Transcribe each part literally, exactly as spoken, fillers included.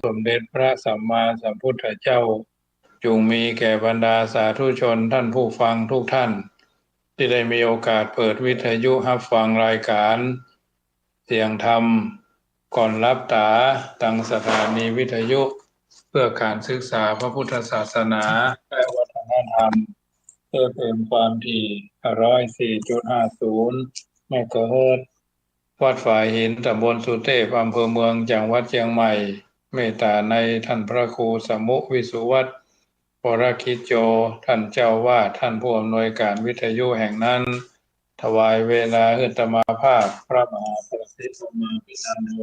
สมเด็จพระสัมมาสัมพุทธเจ้า จุ่งมีแก่บรรดาสาธุชนท่านผู้ฟังทุกท่าน ตี้ได้มีโอกาสเปิดวิทยุฮับฟังรายก๋านเสียงธรรมก่อนหลับต๋า ตังสถานีวิทยุเพื่อก๋านศึกษาพระพุทธศาสนาและวัฒนธรรม เอฟเอ็มความถี่ ร้อยสี่จุดห้าศูนย์ เมกะเฮิรตซ์ วัดฝายหิน ต๋ำบลสุเตพ อำเภอเมือง จังหวัดเจียงใหม่ เมตต๋าในท่านพระครูสมุ วิสุวัฒน์ วรกิจโจ ท่านเจ้าวาด ท่านผู้อำนวยก๋านวิทยุแห่งนั้น ถวายเวลาหื้ออาตมาภาพ พระมหาปริตติภาวนาภินันโท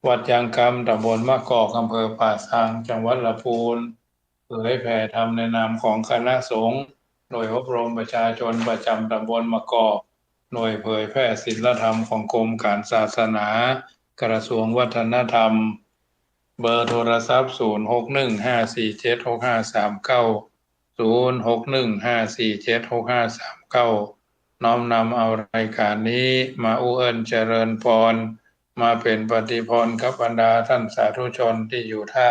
วัดยางคำ ต๋ำบลมะกอก อำเภอป่าซาง จังหวัดลำพูน เผยแผ่ธรรมในนามของคณะสงฆ์ หน่วยอบรมประชาชนประจำต๋ำบลมะกอก หน่วยเผยแผ่ศีลธรรมของกรมก๋านศาสนา กระทรวงวัฒนธรรม เบอร์โทรศัพท์ ศูนย์หกหนึ่งห้าสี่เจ็ดหกห้าสามเก้า ศูนย์หกหนึ่งห้าสี่เจ็ดหกห้าสามเก้า น้อมนำเอารายก๋านนี้มาอู้เอิ้นเจริญปอน มาเป๋นปฏิปอนกับบรรดาท่านสาธุชนตี้อยู่ท่า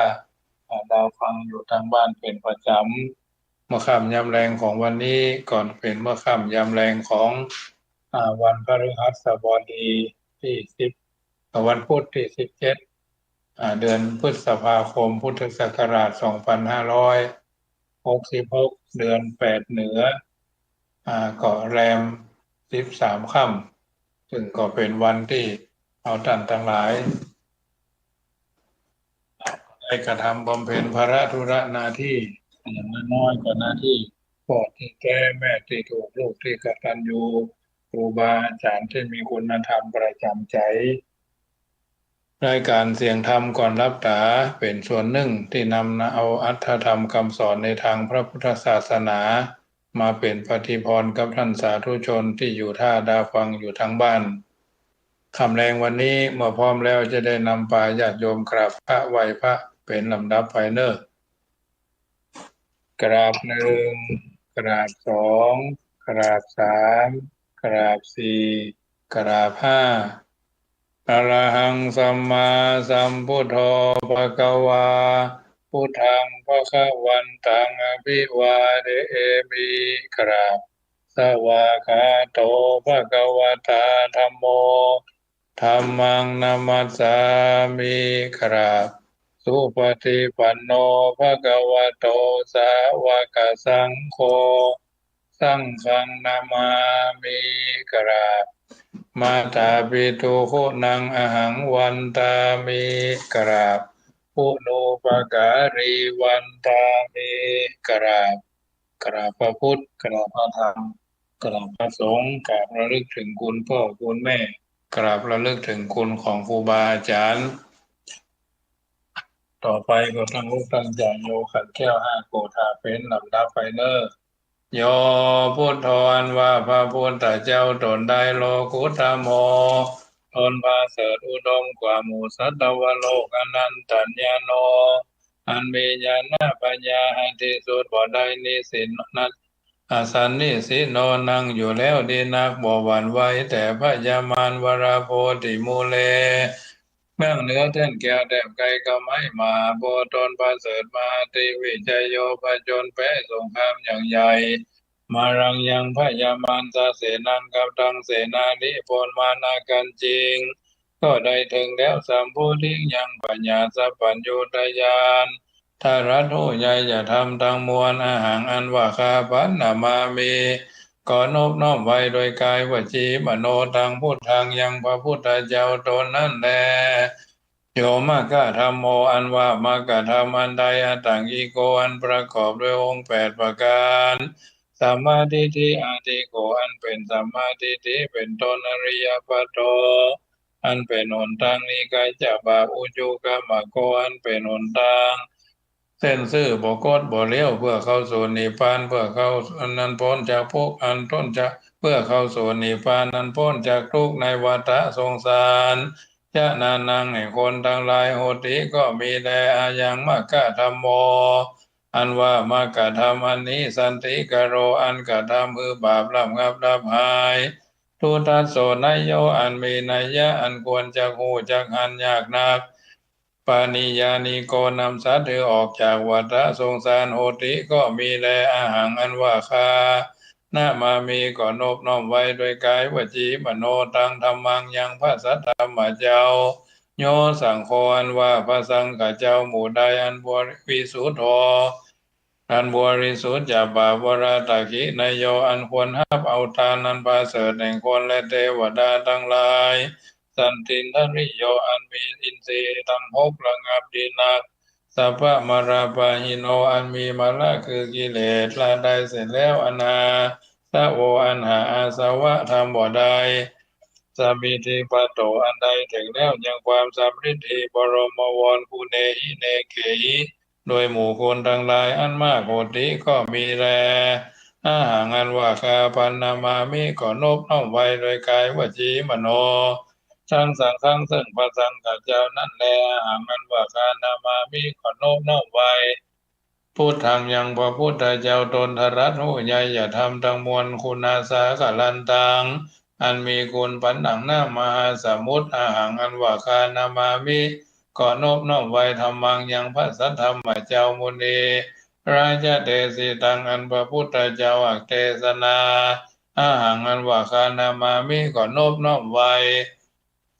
ดาวฟังอยู่ตางบ้านเป๋นประจ๋ำ เมื่อค่ำยามแลงของวันนี้ ก็เป๋นเมื่อค่ำยามแลงของ อ่า วันพฤหัสบดีตี้สิบ อ่า วันพุธตี้สิบเจ็ด อ่า เดือนพฤษภาคม พุทธศักราช สองพันห้าร้อยหกสิบหก เดือนแปดเหนือ อ่า ก็แรมสิบสามค่ำ ซึ่งก็เป๋นวันตี้เฮาต้านตังหลาย ได้กระทำบำเพ็ญภาระธุระหน้าตี้ อย่างน้อยๆ ก็หน้าตี้พ่อตี้แต๊ แม่ตี้ถูก ลูกตี้กตัญญู ครูบาอาจ๋ารย์ตี้มีคุณธรรมประจ๋ำใจ๋ รายก๋านเสียงธรรมก่อนหลับต๋า เป๋นส่วนนึ่งตี้นำเอาอรรถธรรมกำสอนในตางพระพุทธศาสนา มาเป๋นปฏิปอนกับท่านสาธุชนตี้อยู่ท่าดาวฟังอยู่ตางบ้าน ค่ำแลงวันนี้เมื่อพร้อมแล้วจะได้นำปาญาติโยมกราบพระไหว้พระเป๋นลำดับไปเน่อ กราบหนึ่ง กราบสอง กราบสาม กราบสี่ กราบห้า อะระหังสัมมาสัมพุทโธ ภะคะวา พุทธัง ภะคะวันตัง อะภิวาเทมิ กราบ สวากขาโต ภะคะวะตา ธัมโม ธัมมัง นะมัสสามิ กราบ สุปฏิปันโน ภะคะวะโต สาวกสังโฆ สังฆัง นะมามิ กราบ มาตาปิตุ กุณัง อะหัง วันตามิ กราบ ปุณุปการี วันตามิ กราบ กราบพระพุทธ กราบพระธรรม กราบพระสงฆ์ กราบระลึกถึงคุณพ่อคุณแม่ กราบระลึกถึงคุณของครูบาอาจ๋ารย์ ต่อไปก็ตั้งอกตั้งใจ๋ โย ขันแก้วห้าโกฏาเป๋นลำดับไปเน่อ โย พุทโธ อันว่าพระพุทธเจ้าต๋นได้ โลกุตโม ต๋นประเสริฐอุดมกว่าหมู่สัตวโลก อนันตัญญาโน อันมีญาณปัญญาอันที่สุดบ่ได้ นิสินนัต อสันนิสิโน นั่งอยู่แล้วดีนัก บ่หวั่นไหวแต่พยามาร วรโพธิมูเล เบื้องเหนือต้นแก้วแต้มไกรก็ไม่มา เพราะต๋นประเสริฐมหาอติวิจโย ผจญแพ้สงครามอย่างใหญ่ มารังยัง พยามารสเสนัง กับตังเสนานิพลมารอากันจิง ก็ได้เถิงแล้ว สัมโพธิง ยังปัญญาสัพพัญญูตญาณ ตรัสฮู้อริยธรรมตังมวล อะหัง อันว่าข้าพเจ้า นะมามิ ขอนบน้อมไหว้โดยกายวจีมโนตัง พุทธัง ยังพระพุทธเจ้าต๋นนั้นแล โย มัคคะธัมโม อันว่ามรรคธรรมอันใด อัตถังคิโก อันประกอบด้วยองค์แปดประการ สัมมาทิฏฐิ อาทิโก อันเป๋นสัมมาทิฏฐิเป๋นต้น อริยปัตโต อันเป๋นหนตาง นิคขะจะปะ อุจุกมโก อันเป๋นหนตาง เส้นซื่อบ่คดบ่เลี้ยว เพื่อเข้าสู่นิพพาน เพื่อเข้าอันนั้นพ้นจากทุกข์ อันพ้นจาก เพื่อเข้าสู่นิพพานอันพ้นจากทุกข์ในวัฏสงสาร จะนานัง แห่งคนตังหลาย โหติ ก็มีแล อะยัง มัคคะธัมโม อันว่ามรรคธรรมอันนี้ สันติคโร อันกระทำหื้อบาประงับดับหาย ทุตถัสโส ไนโย อันมีนัยยะอันควรจักฮู้จักหันยากนัก ปาณิยานิโก นำสัตว์หื้อออกจากวัฏฏะสงสาร โหติ ก็มีแล อะหัง อันว่าข้า นะมามิ ก็นบน้อมไว้ ด้วยก๋ายวจีมโนตัง ธัมมัง ยังพระสัทธรรมเจ้า โย สังโฆ อันว่าพระสังฆเจ้า หมู่ใดอันบริสุทโธ อันบริสุทธิ์จากบาป วรตะขิณโย อันควรฮับเอาทานอันประเสริฐแห่งคนและเทวดาตังหลาย สันตินทริโย อันมีอินทรีย์ทั้งหกระงับดีนัก สัพพะมะละปะหิโน อันมีมะละคือกิเลสละได้เสร็จแล้ว อนาสโว อันหาอาสวะธรรมบ่ได้ สมิทธิปัตโต อันได้ถึงแล้วยังความสำริดดี บรมวร กุเณหิ เณเขหิ โดยหมู่คุณตังหลายอันมาก โหติ ก็มีแล อะหัง อันว่าข้าพระ นะมามิ ก็นบน้อมไว้ ด้วยก๋ายวจีมโนตัง สังฆัง ซึ่งพระสังฆเจ้านั้นแล อะหัง อันว่าข้า นะมามิ ก็นบน้อมไว้ พุทธัง ยังพระพุทธเจ้า ตนตรัสฮู้ไยยธรรมทั้งมวล คุณาสาคารันตัง อันมีคุณปานดั่งน้ำมหาสมุทร อะหัง อันว่าข้า นะมามิ ก็นบน้อมไว้ ธัมมัง ยังพระสัทธรรมเจ้า มุนีราชะ เตสิตัง อันพระพุทธเจ้าอักเตสนา อะหัง อันว่าข้า นะมามิ ก็นบน้อมไว้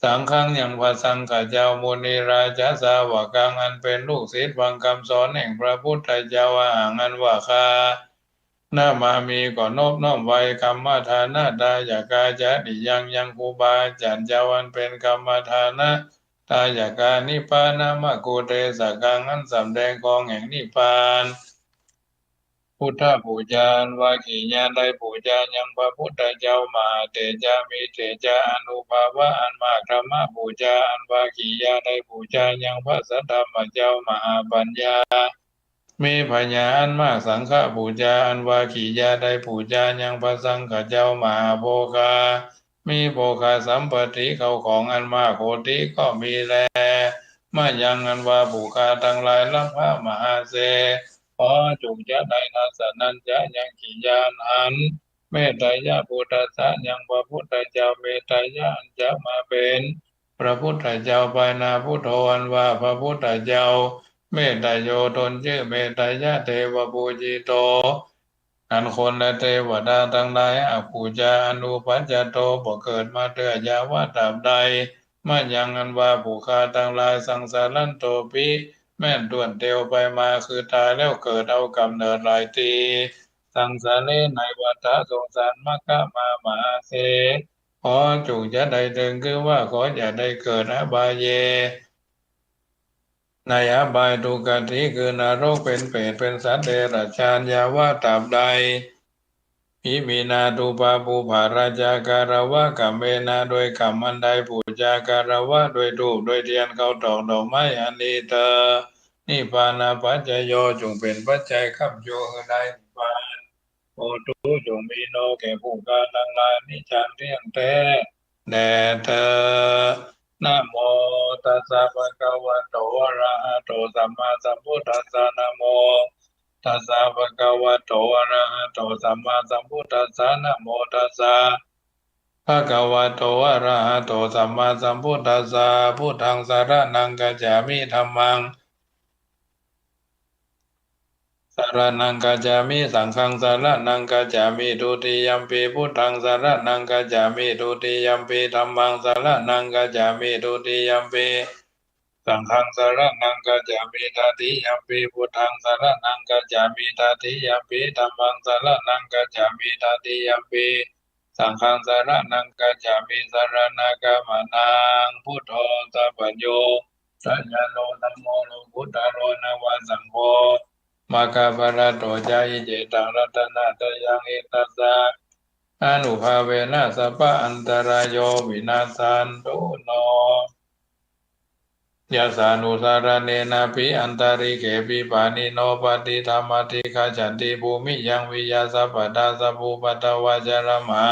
สังฆัง ยังพระสังฆเจ้า มุนีราชะ สาวกัง อันเป็นลูกศิษย์ฟังคำสอนแห่งพระพุทธเจ้า อะหัง อันว่าข้า นะมามิ ก็นบน้อมไว้ กัมมะทานะทายกา จริยัง ยังครูบาอาจารย์เจ้า อันเป็นกัมมะทานะทายกา นิพพานมะกุเทศกัง อันสำแดงของแห่งนิพพาน พุทธปูจา อันวากิยะได้ปูจายังพระพุทธเจ้า มหาเตจา มีเตจาอานุภาพะอันมาก ธรรมปูจา อันวากิยะได้ปูจายังพระสัทธรรมเจ้า มหาปัญญา มีปัญญาอันมาก สังฆปูจา อันวากิยะได้ปูจายังพระสังฆเจ้า มหาโภคา มีโภคสัมปติเข้าของอันมาก โหติ ก็มีแล มะยัง อันว่าผู้ข้าตังหลาย รัพพะมหาเส ขอจุ่งจะได้ทัสสะนัญจะยังกิยานหัน เมตตายะพุทธัสสะ ยังพระพุทธเจ้า เมตตายะอันจะมาเป็นพระพุทธเจ้าภายหน้า พุทโธ อันว่าพระพุทธเจ้า เมตตาโย ตนชื่อเมตตายะ เทวปูจิโต อันคนและเทวดาตังหลายหากปูจา อนุปัจจโต บ่เกิดมาเตื้อ ยาวะตราบใด มะยัง อันว่าผู้ข้าตังหลาย สังสารันโตปิ แม่นต้วนเตียวไปมา คือตายแล้วเกิดเอากำเนิดหลายตี้ สังสาเร ในวัฏฏะสงสาร มะคะมา มหาเส ขอจุ่งจะได้เถิง คือว่าขออย่าได้เกิด อบายเย ในอบายทุกขติ คือนรก เป็นเปรต เป็นสัตว์เดรัจฉาน ยาวะตราบใด อิมินา ตุปาปุปปาราชา การวะกัมเมนะ ด้วยกำอันใด ปูจาการวะด้วยธูปด้วยเทียน ข้าวตอกดอกไม้อันนี้เตอ นิพพานะปัจจโย จุ่งเป็นปัจจัยค้ำจูหื้อได้นิพพาน โหตุ จุ่งมีโน แก่ผู้ข้าตังหลาย นิจจัง เที่ยงแท้ แด่เธอ นะโมตัสสะ ภะคะวะโต อะระหะโต สัมมาสัมพุทธัสสะ นะโมตัสสะ ภะคะวะโต อะระหะโต สัมมาสัมพุทธัสสะ นะโมตัสสะ ภะคะวะโต อะระหะโต สัมมาสัมพุทธัสสะ พุทธัง สะระณัง คัจฉามิ ธัมมัง สะระณัง คัจฉามิ สังฆัง สะระณัง คัจฉามิ ทุติยัมปิ พุทธัง สะระณัง คัจฉามิ ทุติยัมปิ ธัมมัง สะระณัง คัจฉามิ ทุติยัมปิ สังฆัง สะระณัง คัจฉามิ ตติยัมปิ พุทธัง สะระณัง คัจฉามิ ตติยัมปิ ธัมมัง สะระณัง คัจฉามิ ตติยัมปิ สังฆัง สะระณัง คัจฉามิ สะระณะกะมะนะ พุทโธ สัพพัญญูตะญาโณ ธัมโม โลกุตตะโร นะวะ สังโฆ มัคคะพะละโต จะหิ เจตัง รัตนะตะยัง หิตัสสะ อานุภาเวนะ สัพพะอันตะราโย วินัสสันตุ โน ยัสสานุสสะระเณนะ ปิ อันตะริกเข ปิ ปาณิโน ปะติฏฐัม อะติคคัจฉันติ ภูมิยัง วิยา สัพพะทา สัพพุปะทวา ชะระมหา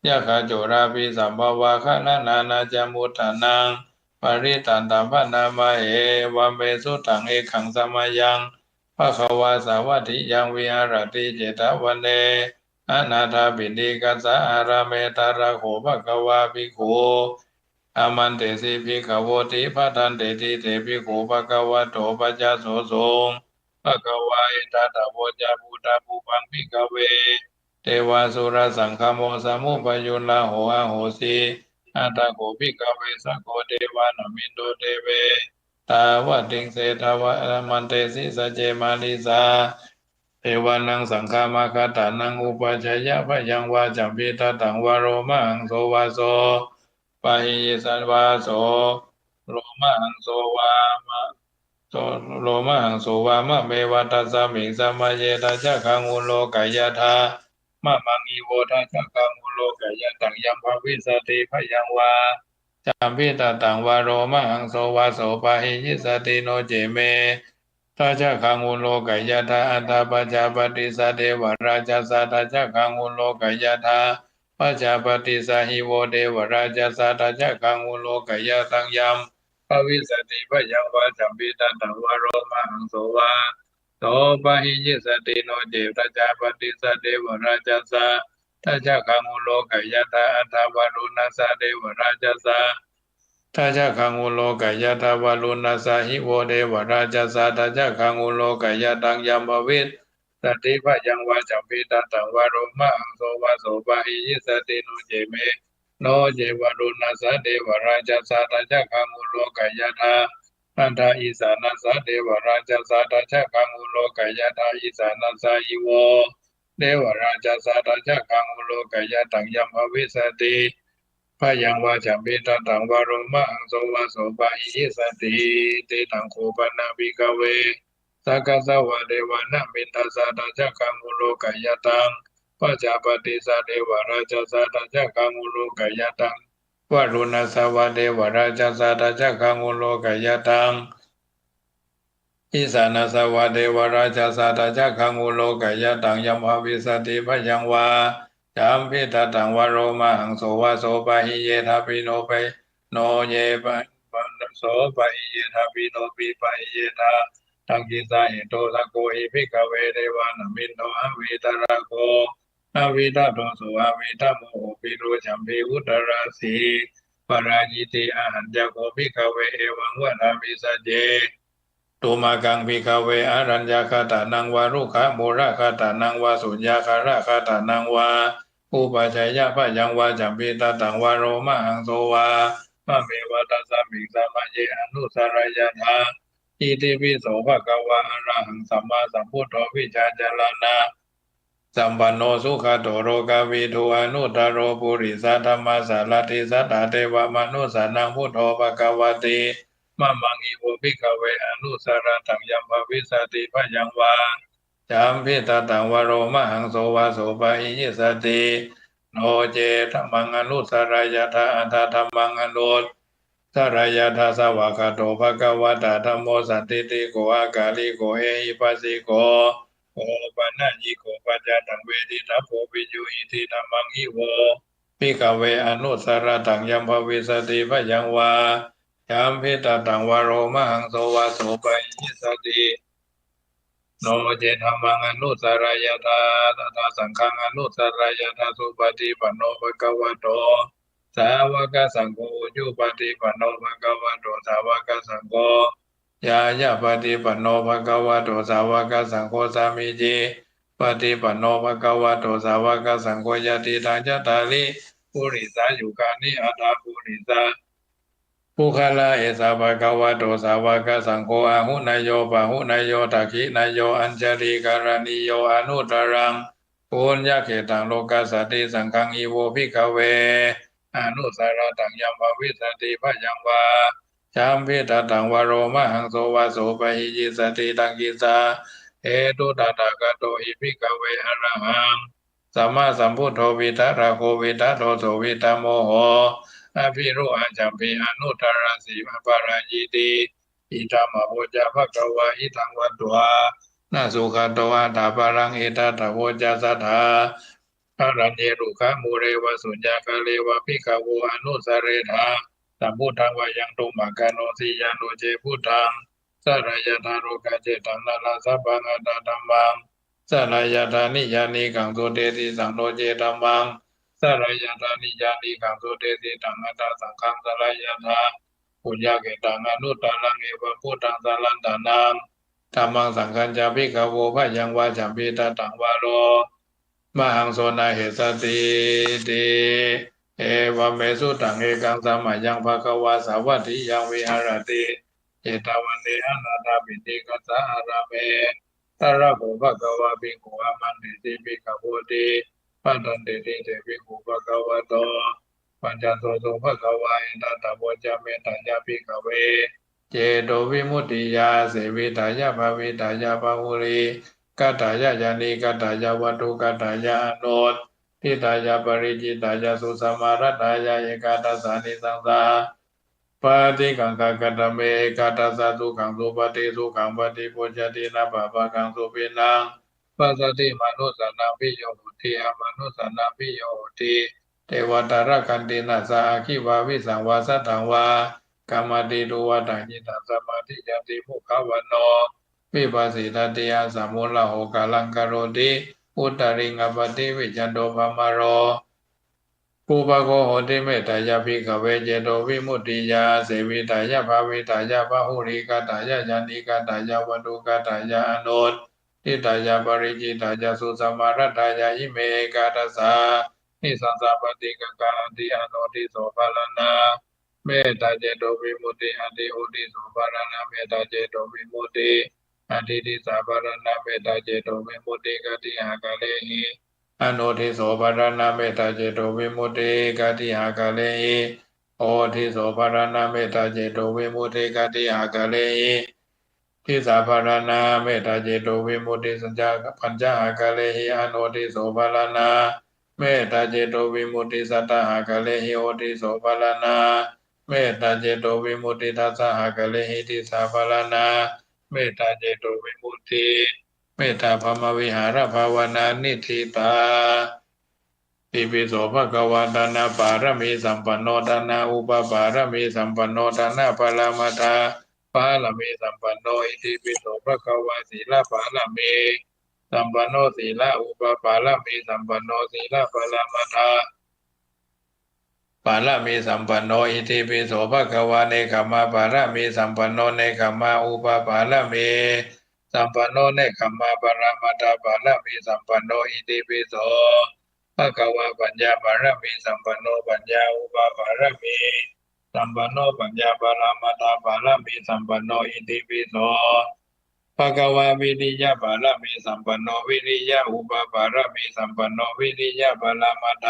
ยักขา จุลา ปิ สัมภวา คะละนา นา จะ มุฏฐานัง ปะริตตันตะ พะนะมะ เอวัม เม สุตัง เอกัง สะมะยัง ภะคะวา สาวัตถิยัง วิหะระติ เจตะวะเน อะนาถาปิณฑิกัสสะ อารามเม ตะระโข ภะคะวา ภิกขุ Āmantesi bhikkhavoti. Bhadanteti te bhikkhū bhagavato paccassosuṃ. Bhagavā etadavoca. Phuṭṭhapubbaṃ bhikkhave devasurasaṅgamo samuppayuttā ahosi. Atha kho bhikkhave sakko devā nāmenno deve tāvatiṃse dvāramaddehi sacceva disā devānaṃ saṅghamāgatānaṃ uppajjeyya bhayaṃ vā champittattaṃ vā lomahaṃso vā so pahiyissa vā so lomahaṃso vā ma so lomahaṃso vā māmeva. Tasmiṃ samaye tacchagaṃ ullokayatha māmaṃ ivo tacchagaṃ ullokayataṃ yam bhavissati bhayaṃ vā champittattaṃ vā lomahaṃso vā so pahiyissati. No ce me tacchagaṃ ullokayatha. Atha pajāpatissa devarājassa tacchagaṃ ullokayatha. Pajāpatissa hi vo devarājassa tacchagaṃ ullokayataṃ yam bhavissati bhayaṃ vā champittattaṃ vā lomahaṃso vā so pahiyissati. No ce pajāpatissa devarājassa tacchagaṃ ullokayatha. Atha varuṇṇassa devarājassa tacchagaṃ ullokayatha. Varuṇṇassa hi vo devarājassa tacchagaṃ ullokayataṃ yam bhavissati bhayaṃ vā champittattaṃ vā lomahaṃso vā so pahiyissati. No ce me no ce varuṇṇassa devarājassa tacchagaṃ ullokayatha. Atha isāṇassa devarājassa tacchagaṃ ullokayatha. Isāṇassa hi vo devarājassa tacchagaṃ ullokayataṃ yam bhavissati bhayaṃ vā champittattaṃ vā lomahaṃso vā so pahiyissati. Tiṇhaṃ kho pana bhikkhave sakassa vā devā nāmentassa tacchagaṃ ullokayataṃ. Pajāpatissa devarājassa tacchagaṃ ullokayataṃ. Varuṇṇassa vā devarājassa tacchagaṃ ullokayataṃ. Isāṇassa vā devarājassa tacchagaṃ ullokayataṃ yam bhavissati bhayaṃ vā champittattaṃ vā lomahaṃso vā so pahiyye thapino pi no ye pa pa so pahiyye thapino pi pahiyye tha taṃ kissa hetu. Sakko hi bhikkhave devā nāmenno avītarāgo avītadosū avītamūḷho piro champi uddarāsi parājitī. Ahacca kho bhikkhave evaṃ vadāmi. Sacce tumhākaṃ bhikkhave āraññakatānaṃ vā rukkhamūlakatānaṃ vā suññakarakkhatānaṃ vā uppajjeyya bhayaṃ vā champittattaṃ vā lomahaṃso vā māmeva tasmiṃ samaye anussareyyātha. Itipi so bhagavā arahaṃ sammāsambuddho vijjācaraṇasampanno sugato lokavidū anuttaro purisadammasārathi satthā devamanussānaṃ buddho bhagavāti. Māmaṃ hi vo bhikkhave anussarantaṃ yam bhavissati bhayaṃ vā champittattaṃ vā lomahaṃso vā so pahiyissati. No ce dhammaṃ anussarayyātha. Atha dhammaṃ anus sarayyātha. Svākkhāto bhagavatā dhammo sandiṭṭhiko akāliko ehipassiko opanayiko paccattaṃ veditabbo viññūhīti. Dhammaṃ hi vo bhikkhave anussarattaṃ yam bhavissati bhayaṃ vā champittattaṃ vā lomahaṃso vā so pahiyissati. No ce dhammaṃ anussarayyātha. Atha saṅghaṃ anussarayyātha. Suppaṭipanno bhagavato sāvakasaṅgho, ujupaṭipanno bhagavato sāvakasaṅgho, ñāyapaṭipanno bhagavato sāvakasaṅgho, sāmīcipaṭipanno bhagavato sāvakasaṅgho, yadidaṃ cattāri purisayugāni aṭṭha purisa puggalā, esa bhagavato sāvakasaṅgho, āhuneyyo pāhuneyyo dakkhiṇeyyo añjalikaraṇīyo anuttaraṃ puññakkhettaṃ lokassāti. Saṅghaṃ hi vo bhikkhave anussarattaṃ yam bhavissati bhayaṃ vā champittattaṃ vā lomahaṃso vā so pahiyissati. Taṃ kissa hetu. Tathāgato hi bhikkhave arahaṃ sammāsambuddho vītarāgo vītadoso vītamoho abhiruḷho champi anuttarāsi aparājitī. Idamavoca bhagavā. Idaṃ vatvā na sugato aṭṭhapālaṃ. Etadavoca. Satthā araññe rukkhamūle vā suññagāre vā bhikkhavo anussarena sambuddhaṃ vā yaṃ tumhākāno siyā. No ce buddhaṃ sarayyātha. Lokassetaṃ nālāsabhaṃ. Atha dhammaṃ sarayyātha niyyānikaṃ sudesisaṃ. No ce dhammaṃ สลยถา นิจจานิคัง สุเดสิตัง อัตถสังขัง สลยถา ปุญญาเขตตัง อนุตตรัง เอวัง พุทธัง สรัณฏะนะ ธัมมัง สังฆัญจะ ภิกขโว พยัง วัจจัมปิ ทัตถัง วโร มหัง โส นะเหสะ ตี ติ เอวัม เม สุตัง เอกัง สะมะยัง ภะคะวา สาวัตถิยัง วิหะระติ เจตะวะเน อนาถปิณฑิกะสะ อารามเม ตะถะโข ภะคะวา ภิกขุ อามันเตติ ภิกขโวติ ภัตถันเตติ เต ภิกขุ ภะคะวะโต ปัญญาโต สุ ภะคะวา เอตัตถะ โวจะ เมตตายะ ภิกขเว เจโตวิมุตติยา เสวิตายะ ภาวิตายะ พะหุลีกตายะ ยานีกตายะ วัตถุกตายะ อนุตถิตายะ ปะริจฉิตายะ สุสะมารัตถายะ เอกาทัสสานิสังสาปาติกังขะ กะตะเม เอกาทัสสะ สุขัง สุปะฏิ สุขัง ปะฏิปุจจติ นะปะปะกัง สุปิณฑัง ปัสสะติ มานุสสานัง ภิโย โหติ อมานุสสานัง ภิโย โหติ เตวะตา รักขันติ นะสะ อัคคีวา วิสังวา สัตถังวา กัมมัตติ ตุวัตถัง ยิตัง สะมาทิยัตถิ มุขะวัณโณ วิภัสสิทัตถิ อัสสะ มูละ โหคะรัง กะโรติ อุตตริง อัปปะติ วิชชันโต ปะมะโร ปุพพะโค โหติ เมตตายะ ภิกขเว เจโตวิมุตติยา เสวิตายะ ภาวิตายะ พะหุลีกตายะ ยานีกตายะ วัตถุกตายะ อนุตถิตายะ ปะริจฉิตายะ สุสะมารัตถายะ อิเม เอกาทัสสานิสังสาปาติกังขะ อัตถิ อนุตถิโส ภะระณะ เมตตาเจโตวิมุตติ อัตถิ อุตถิโส ภะระณะ เมตตาเจโตวิมุตติ อัตถิ ทิสสาภะระณะ เมตตาเจโตวิมุตติ กะติหะ กะเลหิ อนุตถิโส ภะระณะ เมตตาเจโตวิมุตติ กะติหะ กะเลหิ โอตถิโส ภะระณะ เมตตาเจโตวิมุตติ กะติหะ กะเลหิ ทิสสาภะระณะ เมตตาเจโตวิมุตติ สัจจะ ปัญจะหะ กะเลหิ อนุตถิโส ภะระณะ เมตตาเจโตวิมุตติ สัตตะหะ กะเลหิ โอตถิโส ภะระณะ เมตตาเจโตวิมุตติ ทัสสะหะ กะเลหิ ทิสสาภะระณะ เมตตาเจโตวิมุตติ เมตตาพรหมวิหารภาวนา นิฏฐิตา ติปิโส ภะคะวา ทานะปารมีสัมปันโน ทานะอุปปารมีสัมปันโน ทานะปรมัตถปารมีสัมปันโน อิติปิโส ภะคะวา สีลปารมีสัมปันโน สีลอุปปารมีสัมปันโน สีลปรมัตถปารมีสัมปันโน อิติปิโส ภะคะวา เนกขัมมปารมีสัมปันโน เนกขัมมอุปปารมีสัมปันโน เนกขัมมปรมัตถปารมีสัมปันโน อิติปิโส ภะคะวา ปัญญาปารมีสัมปันโน ปัญญาอุปปารมีสัมปันโน ปัญญาปรมัตถปารมีสัมปันโน อิติปิโส ภะคะวา วิริยปารมีสัมปันโน วิริยอุปปารมีสัมปันโน วิริยปรมัตถ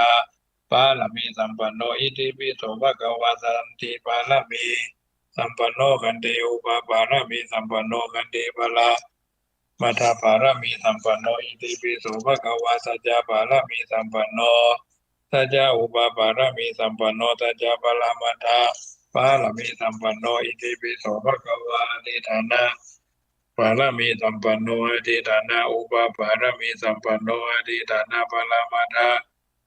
ปารมีสัมปันโน อิติปิโส ภะคะวา ขันติปารมีสัมปันโน ขันติอุปปารมีสัมปันโน ขันติปร มัตถปารมีสัมปันโน อิติปิโส ภะคะวา สัจจะปารมีสัมปันโน สัจจะอุปปารมีสัมปันโน สัจจะปรมัตถปารมีสัมปันโน อิติปิโส ภะคะวา อธิฏฐานะปารมีสัมปันโน อธิฏฐานะอุปปารมีสัมปันโน อธิฏฐานะปรมัตถ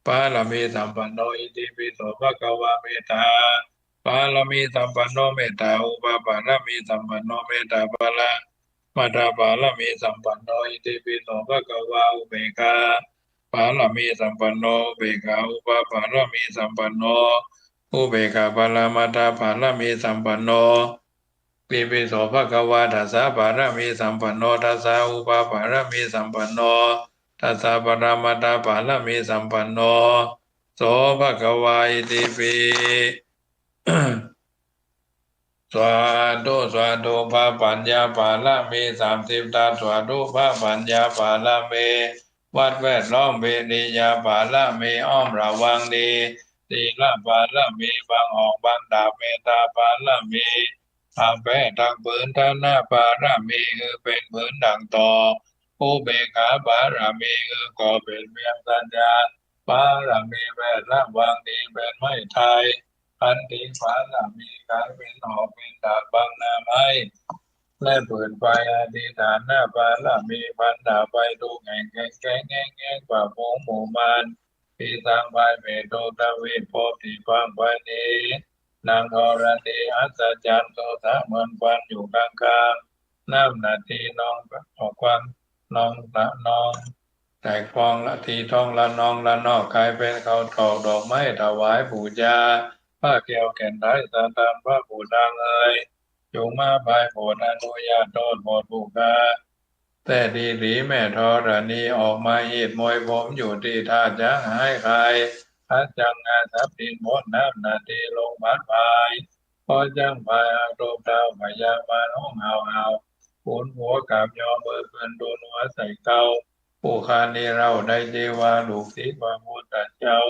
ปารมีสัมปันโน อิติปิโส ภะคะวา เมตตาปารมีสัมปันโน เมตตาอุปปารมีสัมปันโน เมตตาปรมัตถปารมีสัมปันโน อิติปิโส ภะคะวา อุเบกขาปารมีสัมปันโน อุเบกขาอุปปารมีสัมปันโน อุเบกขาปรมัตถปารมีสัมปันโน อิติปิโส ภะคะวา ทัสสะปารมีสัมปันโน ทัสสะอุปปารมีสัมปันโน ทัสสะปรมัตถปารมีสัมปันโน โส ภะคะวา อิติปิ สาธุ สาธุ พระปัญญาปารมีสามสิบทัศ สาธุ พระปัญญาปารมี วัดแวดล้อม วิริยปารมี อ้อมระวังดี ศีลปารมี บังออกบังดาบ เมตตาปารมี ทำแป้ทั้งผืน ฐานะปารมี คือเป๋นผืนดั่งต่อ อุเบกขาปารมี คือก่อเป๋นเวียง สัจจะปารมี แวดระวังดีเป๋นไม้ไท ขันติปารมี กายเป๋นหอกเป๋นดาบบังหน้าไม้และปืนไฟ อธิฏฐานะปารมี ฟันดาบไฟทุกแห่ง แข็งแข็งแห้งแห้งกว่าฝูงหมู่มาร ปีศาจภัยเปรตทุกทวีปภพที่ฟากไปนี้ ดังธรณีอัศจรรย์ สุสะเหมือนควันอยู่กลางกลางน้ำ นาทีนองออกควันนองตะนอง แตกฟองละทีท้องละนองละนอก กลายเป๋นข้าวตอกดอกไม้ถวายปู๋จา ผ้าแก้วแก่นไทยสะท้าน พระผู้ดังเอย จงมาผายโผดอนุญาตโต้ษโผดผู้ข้า แต๊ดีหลีแม่ธรณี ออกมาฮีดมวยผมอยู่ตี้ท่าจ๊างหายคาย อัดจั้งงาสับดินพ่นน้ำหน้าตี้ลงผัดผาย พอจ๊างผายหักตบเท้า พญามารฮ้องฮ้าวๆ ขุนหัวกราบยอมือขึ้นทูลหัวใส่เกล้า ผู้ข้านี้เล่าได้จื้อว่าลูกศิษย์พระพุทธเจ้า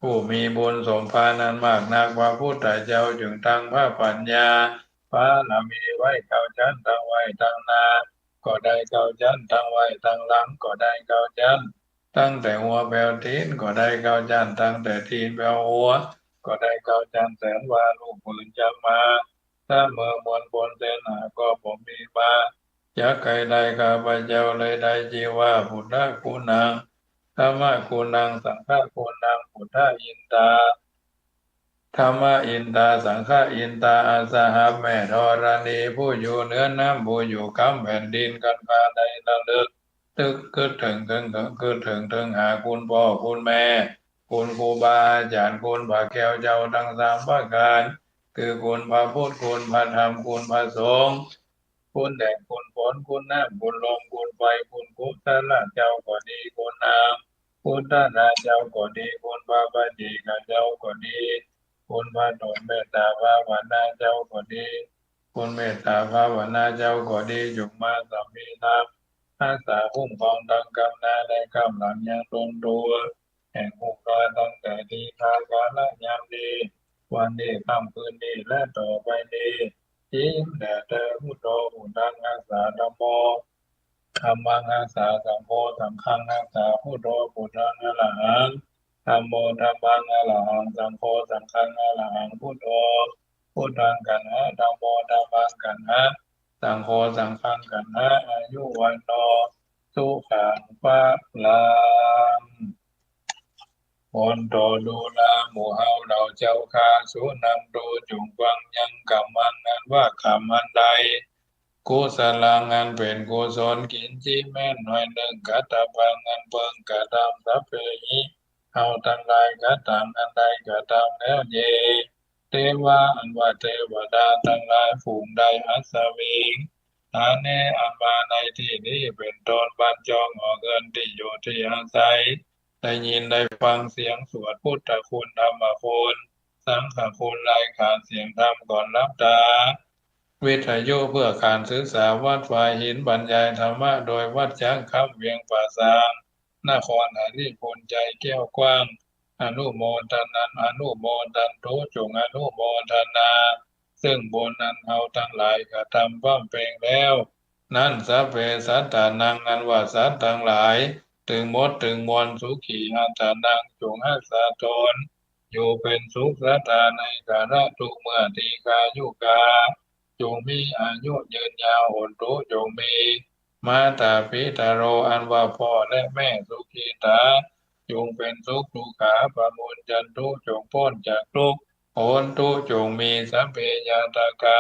ผู้มีบุญสมภารอันมากนัก พระพุทธเจ้าจึงตั้งพระปัญญาบารมีไว้เก้าจั๊น ตั้งไว้ตังหน้าก็ได้เก้าจั๊น ตั้งไว้ตังหลังก็ได้เก้าจั๊น ตั้งแต่หัวแป๋วตี๋นก็ได้เก้าจั๊น ตั้งแต่ตี๋นแป๋วหัวก็ได้เก้าจั๊น แสนว่าลูกหมื่นจะมา เสมอมวลผลแสนหาก็บ่มีมา จักใค่ได้ข้าพเจ้าเลยได้จื้อว่าพุทธกุณัง ธัมมะกุณัง สังฆะกุณัง พุทธะอินตา ธัมมะอินตา สังฆะอินตา อัสสหัม แม่ธรณี ผู้อยู่เหนือน้ำ ผู้อยู่กำแผ่นดิน คันข้าได้ระลึก ตึก กึ๊ดเถิง เถิง เถิง กึ๊ดเถิง เถิงหาคุณป้อคุณแม่ คุณครูบาอาจ๋ารย์ คุณพระแก้วเจ้าตังสามประก๋าน คือคุณพระพุทธ คุณพระธรรม คุณพระสงฆ์ คุณแดด คุณฝน คุณน้ำ คุณลม คุณไฟ คุณกุศลเจ้าก็ดี คุณนางพุทธะเจ้าก็ดี คุณพระปัจเจกเจ้าก็ดี คุณพระตนเมตตาภาวนาเจ้าก็ดี คุณเมตตาภาวนาเจ้าก็ดี จงมาสามีธรรม ฮักษาคุ้มครองตังก้ำหน้าและก้ำหลังยังตนตั๋ว แห่งผู้ข้าตั้งแต่ตี้ข้า กาละยามนี้ วันนี้ ค่ำคืนนี้ และต่อไปนี้ จริงแด่เธอ พุทโธ พุทธัง ฮักษา ธัมโม ธัมมัง ฮักษา สังโฆ สังฆัง ฮักษา พุทโธ พุทธัง อะระหัง ธัมโม ธัมมัง อะระหัง สังโฆ สังฆัง อะระหัง พุทโธ พุทธัง กัณหะ ธัมโม ธัมมัง กัณหะ สังโฆ สังฆัง กัณหะ อายุ วัณโณ สุขัง พลัง โหนโต ดูรา หมู่เฮาเหล่าเจ้าข้า สุนันโต จงฟังยัง กัมมัง อันว่ากรรมอันใด กุศลัง อันเป๋นกุศล กิญจิ แม้นหน่อยนึ่ง กัตตะปัง อันเปิงกระทำ สัพเพหิ เฮาตังหลาย กัตตัง อันได้กระทำแล้ว เย เตวา อันว่าเตวดาตังหลาย ฝูงใด อัสสมิง สถาเน อันว่าในตี้นี้ เป๋นต้น บั้นจอง หอเฮือน ตี้อยู่ตี้อาศัย ได้ยินได้ฟังเสียงสวดพุทธคุณ ธรรมคุณ สังฆคุณ รายก๋านเสียงธรรมก่อนหลับต๋า วิทยุเพื่อก๋านศึกษา วัดฝายหินบรรยายธรรมะ โดยวัดจ๊างคำเวียงป่าซาง นครหริภุญไชยแก้วกว้าง อนุโมทนัน อนุโมทันตุ จงอนุโมทนา ซึ่งบุญอันเฮาตังหลายกระทำบำเพ็งแล้วนั้น สัพเพสัตตานัง อันว่าสัตว์ตังหลายตึงหมดตึงมวล สุขีอัตตานัง จงฮักษาตน อยู่เป๋นสุข สัตตา ในกาละทุกเมื่อ ตีฆายุกา จงมีอายุยืนยาว โหนตุ จงมี มาตาปิตาโร อันว่าพ่อและแม่ สุขีตา จงเป๋นสุข ทุกขาปะมุญจันตุ จงป๊นจากทุกข์ โหนตุ จงมี สัพเพญาตากา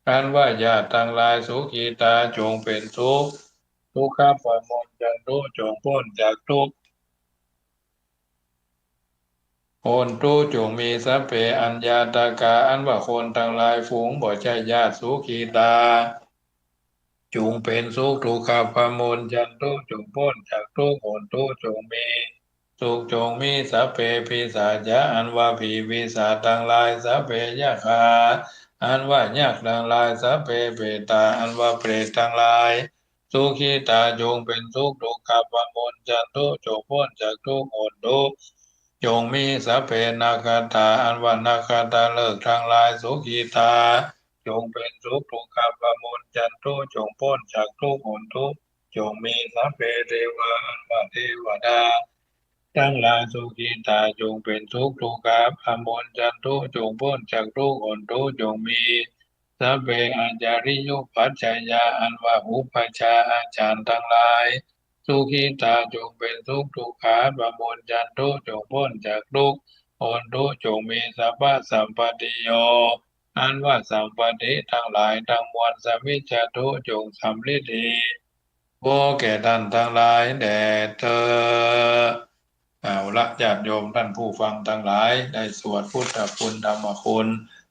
อันว่าญาติตังหลาย สุขีตา จงเป๋นสุข ทุกขาปะมุญจันตุ จงป๊นจากทุกข์ โหนตุ จงมี สัพเพอัญญาตากา อันว่าคนตังหลายฝูงบ่ใจ้ญาติ สุขีตา จงเป๋นสุข ทุกขาปะมุญจันตุ จงป๊นจากทุกข์ โหนตุ จงมี สุข จงมี สัพเพปีศาจา อันว่าผีปีศาจตังหลาย สัพเพยัคฆา อันว่ายักษ์ตังหลาย สัพเพเปตา อันว่าเปรตตังหลาย สุขีตา จงเป๋นสุข ทุกขาปะมุญจันตุ จงป๊นจากทุกข์ โหนตุ จงมี สัพเพนักขัตตา อันว่านักขัตตฤกษ์ตังหลาย สุขีตา จงเป๋นสุข ทุกขาปะมุญจันตุ จงป๊นจากทุกข์ โหนตุ จงมี สัพเพเทวา อันว่าเทวดาตังหลาย สุขีตา จงเป๋นสุข ทุกขาปะมุญจันตุ จงป๊นจากทุกข์ โหนตุ จงมี สัพเพอาจาริยุปัชฌายา อันว่าอุปัชฌาย์อาจ๋ารย์ตังหลาย สุขีตา จงเป๋นสุข ทุกขาปะมุญจันตุ จงป๊นจากทุกข์ โหนตุ จงมี สัพพะสัมปตติโย อันว่าสัมปตติตังหลายตังมวล สมิจฉันตุ จงสำริดดี แก่ท่านทั้งหลายแด่เธอ เอาละ ญาติโยมท่านผู้ฟังทั้งหลาย ได้สวดพุทธคุณ ธรรมคุณ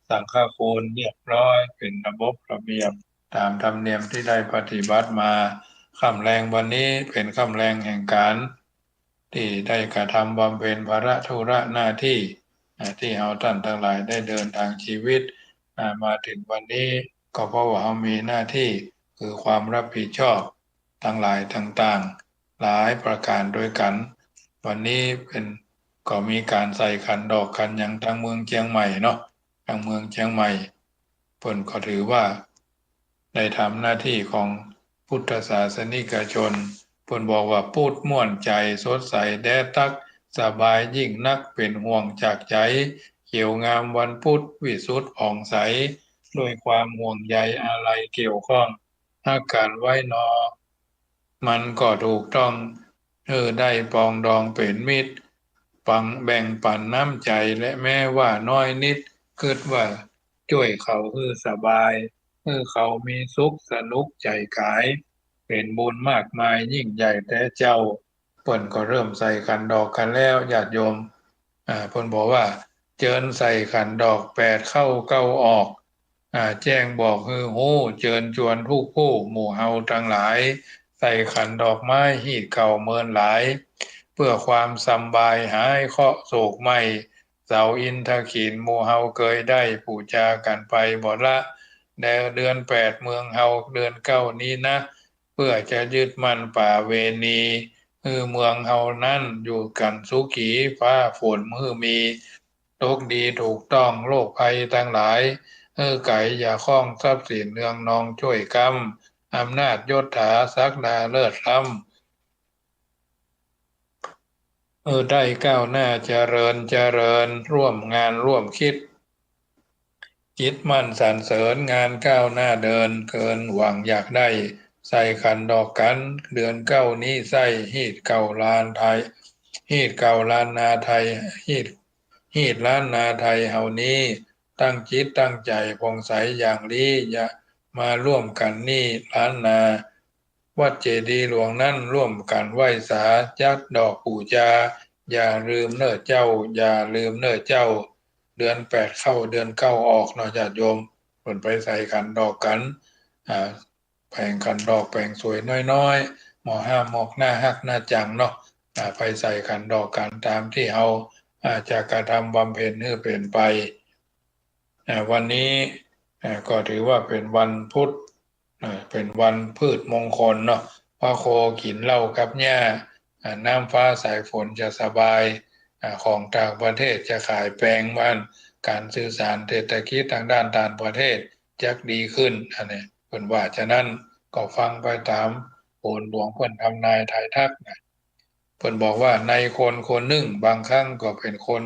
สังฆคุณเรียบร้อย เป๋นระบบระเบียบ ต๋ามธรรมเนียมตี้ได้ปฏิบัติมา ค่ำแลงวันนี้เป๋นค่ำแลงแห่งก๋าน ตี้ได้กระทำบำเพ็ญภาระธุระหน้าตี้ อ่า ตี้เฮาต้านตังหลายได้เดินตางชีวิต อ่า มาเถิงวันนี้ ก็เพราะว่าเฮามีหน้าตี้ คือความรับผิดชอบ ตังหลายต่างๆ หลายประก๋านตวยกั๋น วันนี้เป๋น ก็มีก๋านใส่ขันดอกกั๋นหยังตางเมืองเจียงใหม่เนาะ ตางเมืองเจียงใหม่ เปิ้นก็ถือว่า ได้ทำหน้าตี้ของพุทธศาสนิกชน เปิ้นบอกว่า ปุ๊ดม่วนใจ๋สดใสแต๊ตั๊ก สบายยิ่งนักเป๋นห่วงจากใจ๋ เขียวงามวันปุ๊ดวิสุทธิ์ผ่องใส ด้วยความห่วงใยอาลัยเกี่ยวข้อง ฮักกั๋นไว้นอ มันก็ถูกต้อง หื้อได้ปองดองเป๋นมิตร ปังแบ่งปั๋นน้ำใจ๋ และแม้ว่าน้อยนิด กึ๊ดว่าจ้วยเขาหื้อสบาย หื้อเขามีสุขสนุกใจ๋ก๋าย เป๋นบุญมากมายยิ่งใหญ่แต๊เจ้า เปิ้นก็เริ่มใส่ขันดอกกั๋นแล้ว ญาติโยม อ่า เปิ้นบอกว่า เจิญใส่ขันดอกแปดเข้าเก้าออก อ่า แจ้งบอกหื้อฮู้ เจิญจวนทุกผู้ หมู่เฮาตังหลาย ใส่ขันดอกไม้ฮีตเก่าเมินหลาย เปื้อความสำบายหายเคราะห์โศกไหม้ เสาอินทขีฬหมู่เฮาเกยได้ ปู๋จากั๋นไปบ่ละ แด่เดือนแปดเมืองเฮาเดือนเก้านี้นะ เปื้อจะยึดมั่นป๋าเวณี หื้อเมืองเฮานั้นอยู่กั๋นสุขี ฟ้าฝนหื้อมี ตกดีถูกต้อง โรคภัยตังหลาย หื้อไก๋ อย่าข้อง ทรัพย์สินเนืองนองจ้วยก๊ำ อำนาจยศถาศักดาเลิศล้ำ หื้อได้ก้าวหน้าเจริญเจริญ ร่วมงานร่วมคิด จิตมั่นสรรเสริญ งานก้าวหน้าเดิน เกินหวังอยากได้ ใส่ขันดอกกั๋น เดือนเก้านี้ใส้ ฮีตเก่าล้านไทย ฮีตเก่าล้านนาไทย ฮีต ฮีตล้านนาไทยเฮานี้ ตั้งจิตตั้งใจ๋ผ่องใสอย่างลี้ อย่ามาร่วมกั๋นนี่ล้านนา วัดเจดีย์หลวงนั้นร่วมกั๋นไหว้สา จัดดอกปู๋จา อย่าลืมเน่อเจ้า อย่าลืมเน่อเจ้า เดือนแปดเข้าเดือนเก้าออกเนาะ ญาติโยม เปิ้นไปใส่ขันดอกกั๋น อ่า แผงขันดอกแผงสวยน้อยๆ หม้อห้ามหมอกหน้าฮักหน้าจั๋งเนาะ อ่า ไปใส่ขันดอกกั๋นต๋ามตี้เฮา อ่า จะกระทำบำเพ็ญหื้อเป๋นไป อ่า วันนี้ อ่า ก็ถือว่าเป๋นวันพุธ อ่า เป๋นวันพืชมงคลเนาะ พระโคกิ๋นเหล้ากับหญ้า อ่า น้ำฟ้าสายฝนจะสบาย อ่า ของต่างประเทศจะขายแปง บ้าน ก๋านสื่อสารเศรษฐกิจตางด้านต่างประเทศจักดีขึ้น อันนี้เปิ้นว่า ฉะนั้นก็ฟังไปต๋ามโหรหลวงเปิ้นทำนายทายทักนะ เปิ้นบอกว่า ในคนคนนึ่ง บางครั้งก็เป๋นคน